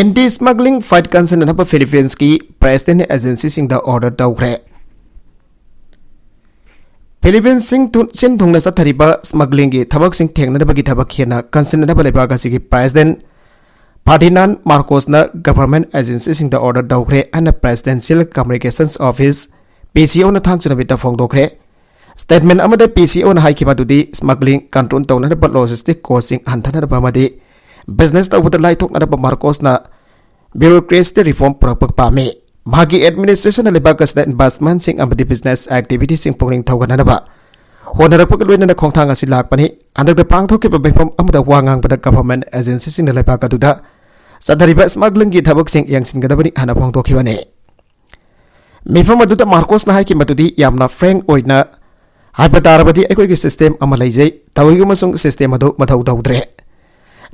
ꯑꯦꯟꯇꯤ ꯁ꯭ꯃꯒ꯭ꯂꯤꯡ ꯐꯥꯏꯠ ꯀꯟꯁꯤꯟꯅꯅꯕ ꯐꯤꯂꯤꯄꯤꯟꯁꯀꯤ ꯄ꯭ꯔꯦꯁꯤꯗꯦꯟꯠ ꯑꯦꯖꯦꯟꯁꯤꯁꯤꯡꯗ ꯑꯣꯔꯗꯔ ꯇꯧꯈ꯭ꯔꯦ꯫ ꯐꯤꯂꯤꯄꯤꯟꯁꯁꯤꯡ ꯊꯨ-, ꯁꯤꯟ ꯊꯨꯡꯅ ꯆꯠꯊꯔꯤꯕ ꯁ꯭ꯃꯒ꯭ꯂꯤꯡꯒꯤ ꯊꯕꯛꯁꯤꯡ ꯊꯦꯡꯅꯅꯕꯒꯤ ꯊꯕꯛ ꯍꯦꯟꯅ ꯀꯟꯁꯤꯟꯅꯅꯕ ꯂꯩꯕꯥꯛ ꯑꯁꯤꯒꯤ ꯄ꯭ꯔꯦꯁꯤꯗꯦꯟꯠ ꯐꯔꯗꯤꯅꯥꯟ ꯃꯥꯔꯀꯣꯁꯅ ꯒꯚꯔꯟꯃꯦꯟꯠ ꯑꯦꯖꯦꯟꯁꯤꯁꯤꯡꯗ ꯑꯣꯔꯗꯔ ꯇꯧꯈ꯭ꯔꯦ ꯍꯥꯏꯅ ꯄ꯭ꯔꯦꯁꯤꯗꯦꯟꯁꯤꯌꯦꯜ ꯀꯝꯃ꯭ꯌꯨꯅꯤꯀꯦꯁꯟꯁ ꯑꯣꯐꯤꯁ, ꯄꯤ ꯁꯤ ꯑꯣꯅ ꯊꯥꯡꯖ ꯅꯨꯃꯤꯠꯇ ꯐꯣꯡꯗꯣꯛꯈ꯭ꯔꯦ꯫ ꯁ꯭ꯇꯦꯠꯃꯦꯟꯠ ꯑꯃꯗ ꯄꯤ ꯁꯤ ꯑꯣꯅ ꯍꯥꯏꯈꯤꯕ ꯑꯗꯨꯗꯤ ꯁ꯭ꯃꯒ꯭ꯂꯤꯡ ꯀꯟꯇ꯭ꯔꯣꯜ ꯇꯧꯅꯅꯕ ꯂꯣꯖꯤꯁꯇꯤꯛ ꯀꯣꯁꯁꯤꯡ ꯍꯟꯊꯅꯕ ꯑꯃꯗꯤ ꯕꯤꯖꯤꯅꯦꯁ ꯇꯧꯕꯗ ꯂꯥꯏꯊꯣꯛꯅꯅꯕ ꯃꯥꯔꯀꯣꯁꯅ ꯕ꯭ꯌꯨꯔꯣꯀ꯭ꯔꯦꯁꯤꯗ ꯔꯤꯐꯣꯔꯝ ꯄꯨꯔꯛꯄ ꯄꯥꯝꯃꯤ꯫ ꯃꯍꯥꯛꯀꯤ ꯑꯦꯗꯃꯤꯅꯤꯁꯇ꯭ꯔꯦꯁꯟꯅ ꯂꯩꯕꯥꯛ ꯑꯁꯤꯗ ꯏꯟꯚꯦꯁ꯭ꯠꯃꯦꯟꯠꯁꯤꯡ ꯑꯃꯗꯤ ꯕꯤꯖꯤꯅꯦꯁ ꯑꯦꯛꯇꯤꯚꯤꯇꯤꯁꯤꯡ ꯄꯨꯛꯅꯤꯡ ꯊꯧꯒꯠꯅꯅꯕ ꯍꯣꯠꯅꯔꯛꯄꯒ ꯂꯣꯏꯅꯅ ꯈꯣꯡꯊꯥꯡ ꯑꯁꯤ ꯂꯥꯛꯄꯅꯤ꯫ ꯍꯟꯗꯛꯇ ꯄꯥꯡꯊꯣꯛꯈꯤꯕ ꯃꯤꯐꯝ ꯑꯃꯗ ꯋꯥ ꯉꯥꯡꯕꯗ ꯒꯚꯔꯟꯃꯦꯟꯠ ꯑꯦꯖꯦꯟꯁꯤꯁꯤꯡꯅ ꯂꯩꯕꯥꯛ ꯑꯗꯨꯗ ꯆꯠꯊꯔꯤꯕ ꯁ꯭ꯃꯒ꯭ꯂꯤꯡꯒꯤ ꯊꯕꯛꯁꯤꯡ ꯌꯦꯡꯁꯤꯟꯒꯗꯕꯅꯤ ꯍꯥꯏꯅ ꯐꯣꯡꯗꯣꯛꯈꯤꯕꯅꯤ꯫ ꯃꯤꯐꯝ ꯑꯗꯨꯗ ꯃꯥꯔꯀꯣꯁꯅ ꯍꯥꯏꯈꯤꯕ ꯃꯗꯨꯗꯤ ꯌꯥꯝꯅ ꯐ꯭ꯔꯦꯡꯛ ꯑꯣꯏꯅ ꯍꯥꯏꯕ ꯇꯥꯔꯕꯗꯤ ꯑꯩꯈꯣꯏꯒꯤ ꯁꯤꯁꯇꯦꯝ ꯑꯃ ꯂꯩꯖꯩ, ꯇꯧꯏꯒꯨꯝꯕꯁꯨꯡ ꯁꯤꯁꯇꯦꯝ ꯑꯗꯨ ꯃꯊꯧ ꯇꯧꯗ꯭ꯔꯦ꯫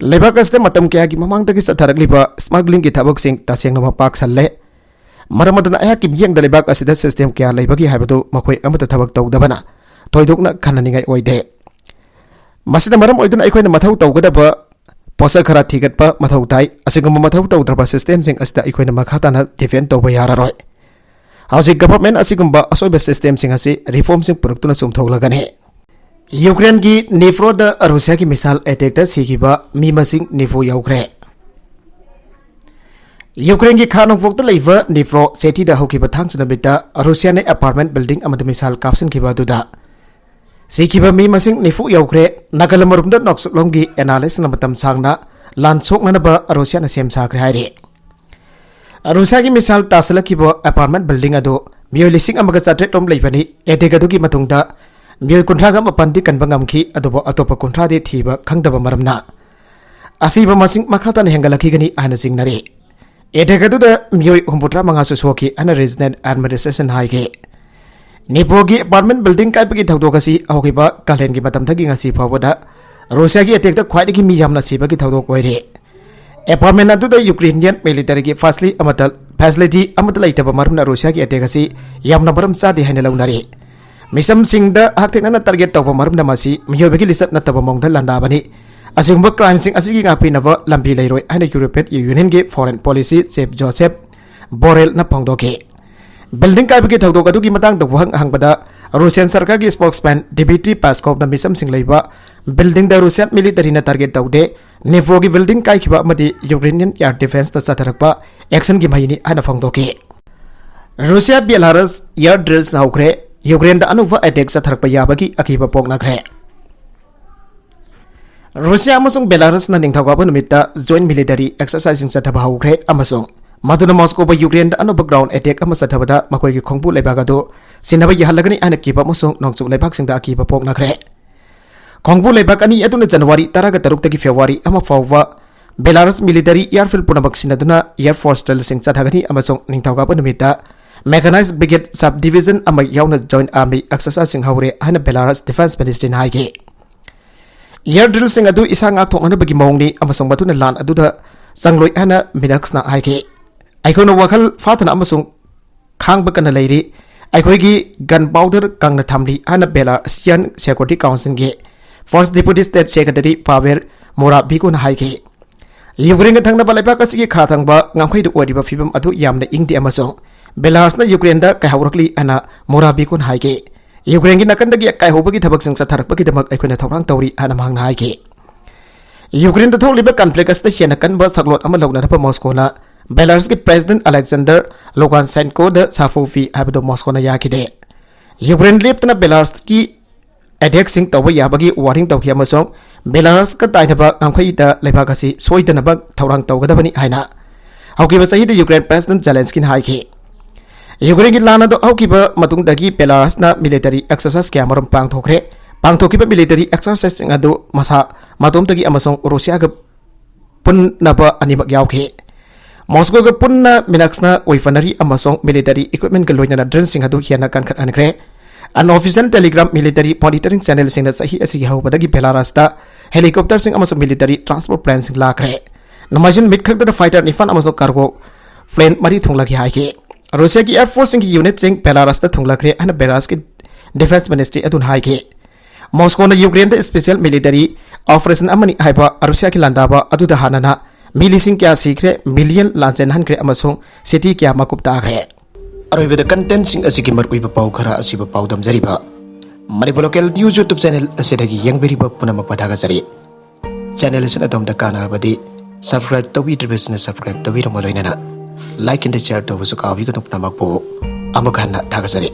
ꯂꯩꯕꯥꯛ ꯑꯁꯤꯗ ꯃꯇꯝ ꯀꯌꯥꯒꯤ ꯃꯃꯥꯡꯗꯒꯤ ꯆꯠꯊꯔꯛꯂꯤꯕ ꯁ꯭ꯃꯒ꯭ꯂꯤꯡꯒꯤ ꯊꯕꯛꯁꯤꯡ ꯇꯁꯦꯡꯅ ꯃꯄꯥꯛ ꯁꯜꯂꯦ꯫ ꯃꯔꯝ ꯑꯗꯨꯅ ꯑꯩꯍꯥꯛꯀꯤ ꯃꯤꯠꯌꯦꯡꯗ ꯂꯩꯕꯥꯛ ꯑꯁꯤꯗ ꯁꯤꯁꯇꯦꯝ ꯀꯌꯥ ꯂꯩꯕꯒꯦ ꯍꯥꯏꯕꯗꯨ ꯃꯈꯣꯏ ꯑꯃꯠꯇ ꯊꯕꯛ ꯇꯧꯗꯕꯅ ꯊꯣꯏꯗꯣꯛꯅ ꯈꯟꯅꯅꯤꯡꯉꯥꯏ ꯑꯣꯏꯗꯦ꯫ ꯃꯁꯤꯅ ꯃꯔꯝ ꯑꯣꯏꯗꯨꯅ ꯑꯩꯈꯣꯏꯅ ꯃꯊꯧ ꯇꯧꯒꯗꯕ ꯄꯣꯠꯁꯛ ꯈꯔ ꯊꯤꯒꯠꯄ ꯃꯊꯧ ꯇꯥꯏ꯫ ꯑꯁꯤꯒꯨꯝꯕ ꯃꯊꯧ ꯇꯧꯗ꯭ꯔꯕ ꯁꯤꯁꯇꯦꯝꯁꯤꯡ ꯑꯁꯤꯗ ꯑꯩꯈꯣꯏꯅ ꯃꯈꯥ ꯇꯥꯅ ꯗꯤꯄꯦꯟꯗ ꯇꯧꯕ ꯌꯥꯔꯔꯣꯏ꯫ ꯍꯧꯖꯤꯛ ꯒꯚꯔꯟꯃꯦꯟꯠ ꯑꯁꯤꯒꯨꯝꯕ ꯑꯁꯣꯏꯕ ꯁꯤꯁꯇꯦꯝꯁꯤꯡ ꯑꯁꯤ ꯔꯤꯐꯣꯔꯝꯁꯤꯡ ꯄꯨꯔꯛꯇꯨꯅ ꯆꯨꯝꯊꯣꯛꯂꯒꯅꯤ꯫ ꯌꯨꯀ꯭ꯔꯦꯟꯒꯤ ꯅꯤꯄ꯭ꯔꯣꯗ ꯔꯨꯁꯤꯌꯥꯒꯤ ꯃꯤꯁꯥꯏꯜ ꯑꯦꯇꯦꯛꯇ ꯁꯤꯈꯤꯕ ꯃꯤ ꯃꯁꯤꯡ ꯅꯤꯐꯨ ꯌꯧꯈ꯭ꯔꯦ꯫ ꯌꯨꯀ꯭ꯔꯦꯟꯒꯤ ꯈꯥ ꯅꯣꯡꯄꯣꯛꯇ ꯂꯩꯕ ꯅꯤꯄ꯭ꯔꯣ ꯁꯦꯇꯤꯗ ꯍꯧꯈꯤꯕ ꯊꯥꯡꯖ ꯅꯨꯃꯤꯠꯇ ꯔꯨꯁꯤꯌꯥꯅ ꯑꯦꯄꯥꯔꯠꯃꯦꯟꯠ ꯕꯤꯜꯗꯤꯡ ꯑꯃꯗ ꯃꯤꯁꯥꯏꯜ ꯀꯥꯞꯁꯤꯟꯈꯤꯕ ꯑꯗꯨꯗ ꯁꯤꯈꯤꯕ ꯃꯤ ꯃꯁꯤꯡ ꯅꯤꯐꯨ ꯌꯧꯈ꯭ꯔꯦ꯫ ꯅꯥꯒꯥꯂꯝ ꯃꯔꯨꯝꯗ ꯅꯣꯛꯆꯨꯞꯂꯣꯝꯒꯤ ꯑꯦꯅꯥꯂꯤꯁꯅ ꯃꯇꯝ ꯁꯥꯡꯅ ꯂꯥꯟ ꯁꯣꯛꯅꯅꯕ ꯔꯨꯁꯤꯌꯥꯅ ꯁꯦꯝ ꯁꯥꯈ꯭ꯔꯦ ꯍꯥꯏꯔꯤ꯫ ꯔꯨꯁꯤꯌꯥꯒꯤ ꯃꯤꯁꯥꯏꯜ ꯇꯥꯁꯤꯜꯂꯛꯈꯤꯕ ꯑꯦꯄꯥꯔꯠꯃꯦꯟꯠ ꯕꯤꯜꯗꯤꯡ ꯑꯗꯨ ꯃꯤꯑꯣꯏ ꯂꯤꯁꯤꯡ ꯑꯃꯒ ꯆꯥꯇ꯭ꯔꯦꯠ ꯔꯣꯝ ꯂꯩꯕꯅꯤ꯫ ꯑꯦꯇꯦꯛ ꯑꯗꯨꯒꯤ ꯃꯇꯨꯡꯗ ꯃꯤꯑꯣꯏ ꯀꯨꯟꯊ꯭ꯔꯥꯒ ꯃꯥꯄꯟꯗꯤ ꯀꯟꯕ ꯉꯝꯈꯤ, ꯑꯗꯨꯕꯨ ꯑꯇꯣꯞꯄ ꯀꯨꯟꯊ꯭ꯔꯥꯗꯤ ꯊꯤꯕ ꯈꯪꯗꯕ ꯃꯔꯝꯅ ꯑꯁꯤꯕ ꯃꯁꯤꯡ ꯃꯈꯥ ꯇꯥꯅ ꯍꯦꯟꯒꯠꯂꯛꯈꯤꯒꯅꯤ ꯍꯥꯏꯅ ꯆꯤꯡꯅꯔꯤ꯫ ꯑꯦꯇꯦꯛ ꯑꯗꯨꯗ ꯃꯤꯑꯣꯏ ꯍꯨꯝꯐꯨꯇꯔꯥ ꯃꯉꯥꯁꯨ ꯁꯣꯛꯈꯤ ꯍꯥꯏꯅ ꯔꯤꯖꯅꯦꯜ ꯑꯦꯗꯃꯤꯅꯤꯁꯇ꯭ꯔꯦꯁꯟ ꯍꯥꯏꯈꯤ꯫ ꯅꯤꯄ꯭ꯔꯣꯒꯤ ꯑꯦꯄꯥꯔꯠꯃꯦꯟꯠ ꯕꯤꯜꯗꯤꯡ ꯀꯥꯏꯕꯒꯤ ꯊꯧꯗꯣꯛ ꯑꯁꯤ ꯍꯧꯈꯤꯕ ꯀꯥꯂꯦꯟꯒꯤ ꯃꯇꯝꯗꯒꯤ ꯉꯁꯤ ꯐꯥꯎꯕꯗ ꯔꯨꯁꯤꯌꯥꯒꯤ ꯑꯦꯇꯦꯛꯇ ꯈ꯭ꯋꯥꯏꯗꯒꯤ ꯃꯤ ꯌꯥꯝꯅ ꯁꯤꯕꯒꯤ ꯊꯧꯗꯣꯛ ꯑꯣꯏꯔꯤ꯫ ꯑꯦꯄꯥꯔꯠꯃꯦꯟꯠ ꯑꯗꯨꯗ ꯌꯨꯀ꯭ꯔꯦꯅꯤꯌꯟ ꯃꯤꯂꯤꯇꯔꯤꯒꯤ ꯐꯥꯁꯂꯤ ꯑꯃꯠꯇ, ꯐꯦꯁꯤꯂꯤꯇꯤ ꯑꯃꯠꯇ ꯂꯩꯇꯕ ꯃꯔꯝꯅ ꯔꯨꯁꯤꯌꯥꯒꯤ ꯑꯦꯇꯦꯛ ꯑꯁꯤ ꯌꯥꯝꯅ ꯃꯔꯝ ꯆꯥꯗꯦ ꯍꯥꯏꯅ ꯂꯧꯅꯔꯤ꯫ ꯃꯤꯆꯝꯁꯤꯡꯗ ꯍꯛꯊꯦꯡꯅꯅ ꯇꯥꯔꯒꯦꯠ ꯇꯧꯕ ꯃꯔꯝꯅ ꯃꯁꯤ ꯃꯤꯑꯣꯏꯕꯒꯤ ꯂꯤꯆꯠ ꯅꯠꯇꯕ ꯃꯑꯣꯡꯗ ꯂꯥꯟꯗꯥꯕꯅꯤ꯫ ꯑꯁꯤꯒꯨꯝꯕ ꯀ꯭ꯔꯥꯏꯝꯁꯤꯡ ꯑꯁꯤꯒꯤ ꯉꯥꯛꯄꯤꯅꯕ ꯂꯝꯕꯤ ꯂꯩꯔꯣꯏ ꯍꯥꯏꯅ ꯌꯨꯔꯣꯄꯤꯌꯟ ꯌꯨꯅꯤꯌꯟꯒꯤ ꯐꯣꯔꯦꯟ ꯄꯣꯂꯤꯁꯤ ꯆꯤꯐ ꯖꯣꯁꯦꯞ ꯕꯣꯔꯦꯜꯅ ꯐꯣꯡꯗꯣꯛꯈꯤ꯫ ꯕꯤꯜꯗꯤꯡ ꯀꯥꯏꯕꯒꯤ ꯊꯧꯗꯣꯛ ꯑꯗꯨꯒꯤ ꯃꯇꯥꯡꯗ ꯋꯥꯍꯪ ꯍꯪꯕꯗ ꯔꯨꯁꯤꯌꯥꯟ ꯁꯔꯀꯥꯔꯒꯤ ꯁ꯭ꯄꯣꯛꯁꯃꯦꯟ ꯗꯤꯃꯤꯇ꯭ꯔꯤ ꯄꯥꯁꯀꯣꯞꯅ ꯃꯤꯆꯝꯁꯤꯡ ꯂꯩꯕ ꯕꯤꯜꯗꯤꯡꯗ ꯔꯨꯁꯤꯌꯥꯟ ꯃꯤꯂꯤꯇꯔꯤꯅ ꯇꯥꯔꯒꯦꯠ ꯇꯧꯗꯦ, ꯅꯤꯄ꯭ꯔꯣꯒꯤ building ꯀꯥꯏꯈꯤꯕ ꯑꯃꯗꯤ Ukrainian air defenceꯅ ꯆꯠꯊꯔꯛꯄ actionꯒꯤ ꯃꯍꯩꯅꯤ ꯍꯥꯏꯅ ꯐꯣꯡꯗꯣꯛꯈꯤ꯫ ꯔꯨꯁꯤꯌꯥ ꯕꯦꯂꯥꯔꯁ air drills ꯍꯧꯈ꯭ꯔꯦ꯫ ꯌꯨꯀ꯭ꯔꯦꯟꯗ ꯑꯅꯧꯕ attack ꯆꯠꯊꯔꯛꯄ ꯌꯥꯕꯒꯤ ꯑꯀꯤꯕ ꯄꯣꯛꯅꯈ꯭ꯔꯦ꯫ ꯔꯨꯁꯤꯌꯥ ꯑꯃꯁꯨꯡ ꯕꯦꯂꯥꯔꯁꯅ ꯅꯤꯡꯊꯧꯀꯥꯕ ꯅꯨꯃꯤꯠꯇ joint military exerciseꯁꯤꯡ ꯆꯠꯊꯕ ꯍꯧꯈ꯭ꯔꯦ ꯑꯃꯁꯨꯡ ꯃꯗꯨꯅ ꯃꯣꯁꯀꯣꯕꯨ ꯌꯨꯀ꯭ꯔꯦꯟꯗ ꯑꯅꯧꯕ ground attack ꯑꯃ ꯆꯠꯊꯕꯗ ꯃꯈꯣꯏꯒꯤ ꯈꯣꯡꯕꯨ ꯂꯩꯕꯥꯛ ꯑꯗꯨ ꯁꯤꯟꯅꯕ ꯌꯥꯍꯜꯂꯒꯅꯤ ꯍꯥꯏꯅ ꯀꯤꯕ ꯑꯃꯁꯨꯡ ꯅꯣꯡꯆꯨꯞ ꯂꯩꯕꯥꯛꯁꯤꯡꯗ ꯑꯀꯤꯕ ꯄꯣꯛꯅꯈ꯭ꯔꯦ꯫ ꯈꯣꯡꯕꯨ ꯂꯩꯕꯥꯛ ꯑꯅꯤ ꯑꯗꯨꯅ ꯖꯅꯋꯥꯔꯤ ꯇꯔꯥꯒ ꯇꯔꯨꯛꯇꯒꯤ ꯐꯦꯕ꯭ꯔꯨꯋꯥꯔꯤ ꯑꯃ ꯐꯥꯎꯕ ꯕꯦꯂꯥꯔꯁ military airfield ꯄꯨꯝꯅꯃꯛ ꯁꯤꯟꯅꯗꯨꯅ air force drillꯁꯤꯡ ꯆꯠꯊꯒꯅꯤ ꯑꯃꯁꯨꯡ ꯅꯤꯡꯊꯧꯀꯥꯕ ꯅꯨꯃꯤꯠꯇ mechanized brigade subdivision ꯑꯃ ꯌꯥꯎꯅ joint army exerciseꯁꯤꯡ ꯍꯧꯔꯦ ꯍꯥꯏꯅ ꯕꯦꯂꯥꯔꯁ defence ministryꯅ ꯍꯥꯏꯈꯤ꯫ Air drillꯁꯤꯡ ꯑꯗꯨ ꯏꯁꯥ ꯉꯥꯛꯊꯣꯛꯅꯅꯕꯒꯤ ꯃꯑꯣꯡꯅꯤ ꯑꯃꯁꯨꯡ ꯃꯗꯨꯅ ꯂꯥꯟ ꯑꯗꯨꯗ ꯆꯪꯂꯣꯏ ꯍꯥꯏꯅ ꯃꯤꯅꯛꯁꯅ ꯍꯥꯏꯈꯤ꯫ ꯑꯩꯈꯣꯏꯅ ꯋꯥꯈꯜ ꯐꯥꯊꯅ ꯑꯃꯁꯨꯡ ꯈꯥꯡꯕ ꯀꯟꯅ ꯂꯩꯔꯤ꯫ ꯑꯩꯈꯣꯏꯒꯤ gun powder ꯀꯪꯅ ꯊꯝꯂꯤ ꯍꯥꯏꯅ Belarusian Security Councilꯒꯤ First Deputy State Secretary Pavel Murabikunꯅ ꯍꯥꯏꯈꯤ꯫ ꯌꯨꯀ꯭ꯔꯦꯟꯒ ꯊꯪꯅꯕ ꯂꯩꯕꯥꯛ ꯑꯁꯤꯒꯤ ꯈꯥ ꯊꯪꯕ ꯉꯝꯈꯩꯗ ꯑꯣꯏꯔꯤꯕ ꯐꯤꯕꯝ ꯑꯗꯨ ꯌꯥꯝꯅ ꯏꯪꯗꯦ ꯑꯃꯁꯨꯡ ꯕꯦꯂꯥꯔꯁꯅ ꯌꯨꯀ꯭ꯔꯦꯟꯗ ꯀꯥꯏꯍꯧꯔꯛꯂꯤ ꯍꯥꯏꯅ ꯃꯨꯔꯥꯕꯤꯀꯨꯟ ꯍꯥꯏꯈꯤ꯫ ꯌꯨꯀ꯭ꯔꯦꯟꯒꯤ ꯅꯥꯀꯟꯗꯒꯤ ꯀꯥꯏꯍꯧꯕꯒꯤ ꯊꯕꯛꯁꯤꯡ ꯆꯠꯊꯔꯛꯄꯒꯤꯗꯃꯛ ꯑꯩꯈꯣꯏꯅ ꯊꯧꯔꯥꯡ ꯇꯧꯔꯤ ꯍꯥꯏꯅ ꯃꯍꯥꯛꯅ ꯍꯥꯏꯈꯤ꯫ ꯌꯨꯀ꯭ꯔꯦꯟꯗ ꯊꯣꯛꯂꯤꯕ conflict ꯑꯁꯤꯗ ꯍꯦꯟꯅ ꯀꯟꯕ ꯁꯛꯂꯣꯟ ꯑꯃ ꯂꯧꯅꯅꯕ ꯃꯣꯁꯀꯣꯅ ꯕꯦꯂꯥꯔꯁꯀꯤ President Alexander Lukashenkoꯗ ꯁꯥꯐꯨ ꯄꯤ ꯍꯥꯏꯕꯗꯨ ꯃꯣꯁꯀꯣꯅ ꯌꯥꯈꯤꯗꯦ꯫ ꯌꯨꯀ꯭ꯔꯦꯟ ꯂꯦꯞꯇꯅ ꯕꯦꯂꯥꯔꯁꯀꯤ attackꯁꯤꯡ ꯇꯧꯕ ꯌꯥꯕꯒꯤ warning ꯇꯧꯈꯤ ꯑꯃꯁꯨꯡ ꯕꯦꯂꯥꯔꯁꯀ ꯇꯥꯏꯅꯕ ꯉꯝꯈꯩꯗ ꯂꯩꯕꯥꯛ ꯑꯁꯤ ꯁꯣꯏꯗꯅꯕ ꯊꯧꯔꯥꯡ ꯇꯧꯒꯗꯕꯅꯤ ꯍꯥꯏꯅ ꯍꯧꯈꯤꯕ ꯆꯍꯤꯗ ꯌꯨꯀ꯭ꯔꯦꯟ President Zelenskyꯅ ꯍꯥꯏꯈꯤ꯫ ꯌꯨꯀ꯭ꯔꯦꯟꯒꯤ ꯂꯥꯟ ꯑꯗꯨ ꯍꯧꯈꯤꯕ ꯃꯇꯨꯡꯗꯒꯤ ꯕꯦꯂꯥꯔꯁꯅ military exercise ꯀꯌꯥꯃꯔꯨꯝ ꯄꯥꯡꯊꯣꯛꯈ꯭ꯔꯦ꯫ ꯄꯥꯡꯊꯣꯛꯈꯤꯕ military exerciseꯁꯤꯡ ꯑꯗꯨ ꯃꯁꯥ ꯃꯇꯣꯝꯇꯒꯤ ꯑꯃꯁꯨꯡ ꯔꯨꯁꯤꯌꯥꯒ ꯄꯨꯟꯅꯕ ꯑꯅꯤꯃꯛ ꯌꯥꯎꯈꯤ꯫ ꯃꯣꯁꯀꯣꯒ ꯄꯨꯟꯅ ꯃꯤꯅꯛꯁꯅ ꯋꯦꯄꯅꯔꯤ ꯑꯃꯁꯨꯡ military equipmentꯀ ꯂꯣꯏꯅꯅ drillꯁꯤꯡ ꯑꯗꯨ ꯍꯦꯟꯅ ꯀꯟꯈꯠꯍꯟꯈ꯭ꯔꯦ꯫ Unofficial Telegram military monitoring channelꯁꯤꯡꯅ ꯆꯍꯤ ꯑꯁꯤꯒꯤ ꯍꯧꯕꯗꯒꯤ ꯕꯦꯂꯥꯔꯁꯇ helicopterꯁꯤꯡ ꯑꯃꯁꯨꯡ military transport planeꯁꯤꯡ ꯂꯥꯛꯈ꯭ꯔꯦ꯫ ꯅꯣꯡꯃꯥꯏꯖꯤꯡ ꯅꯨꯃꯤꯠ ꯈꯛꯇꯗ fighter ꯅꯤꯄꯥꯟ ꯑꯃꯁꯨꯡ cargo plane ꯃꯔꯤ ꯊꯨꯡꯂꯈꯤ ꯍꯥꯏꯈꯤ꯫ ꯔꯨꯁꯤꯌꯥꯒꯤ Air Forceꯁꯤꯡꯒꯤ unitꯁꯤꯡ ꯕꯦꯂꯥꯔꯁꯇ ꯊꯨꯡꯂꯈ꯭ꯔꯦ ꯍꯥꯏꯅ ꯕꯦꯂꯥꯔꯁꯀꯤ Defence Ministry ꯑꯗꯨꯅ ꯍꯥꯏꯈꯤ꯫ ꯃꯣꯁꯀꯣꯅ ꯌꯨꯀ꯭ꯔꯦꯟꯗ special military operation ꯑꯃꯅꯤ ꯍꯥꯏꯕ ꯔꯨꯁꯤꯌꯥꯒꯤ ꯂꯥꯟꯗꯥꯕ ꯑꯗꯨꯗ ꯍꯥꯟꯅꯅ ꯃꯤ ꯂꯤꯁꯤꯡ ꯀꯌꯥ ꯁꯤꯈ꯭ꯔꯦ, million ꯂꯥꯟꯖꯦꯟꯍꯟꯈ꯭ꯔꯦ ꯑꯃꯁꯨꯡ city ꯀꯌꯥ ꯃꯀꯨꯞ ꯇꯥꯈ꯭ꯔꯦ꯫ ꯑꯔꯣꯏꯕꯗ contentꯁꯤꯡ ꯑꯁꯤꯒꯤ ꯃꯔꯨꯑꯣꯏꯕ ꯄꯥꯎ ꯈꯔ ꯑꯁꯤꯕꯨ ꯄꯥꯎꯗꯝꯖꯔꯤꯕ Manipur Local News YouTube channel ꯑꯁꯤꯗꯒꯤ ꯌꯦꯡꯕꯤꯔꯤꯕ ꯄꯨꯝꯅꯃꯛꯄꯨ ꯊꯥꯒꯠꯆꯔꯤ꯫ Channel ꯑꯁꯤꯅ ꯑꯗꯣꯝꯗ ꯀꯥꯟꯅꯔꯕꯗꯤ subscribe ꯇꯧꯕꯤꯗ꯭ꯔꯤꯕꯁꯤꯡꯅ subscribe ꯇꯧꯕꯤꯔꯝꯕ ꯂꯣꯏꯅꯅ like and share ꯇꯧꯕꯁꯨ ꯀꯥꯎꯕꯤꯒꯅꯨ꯫ ꯄꯨꯝꯅꯃꯛꯄꯨ ꯑꯃꯨꯛ ꯍꯟꯅ ꯊꯥꯒꯠꯆꯔꯤ꯫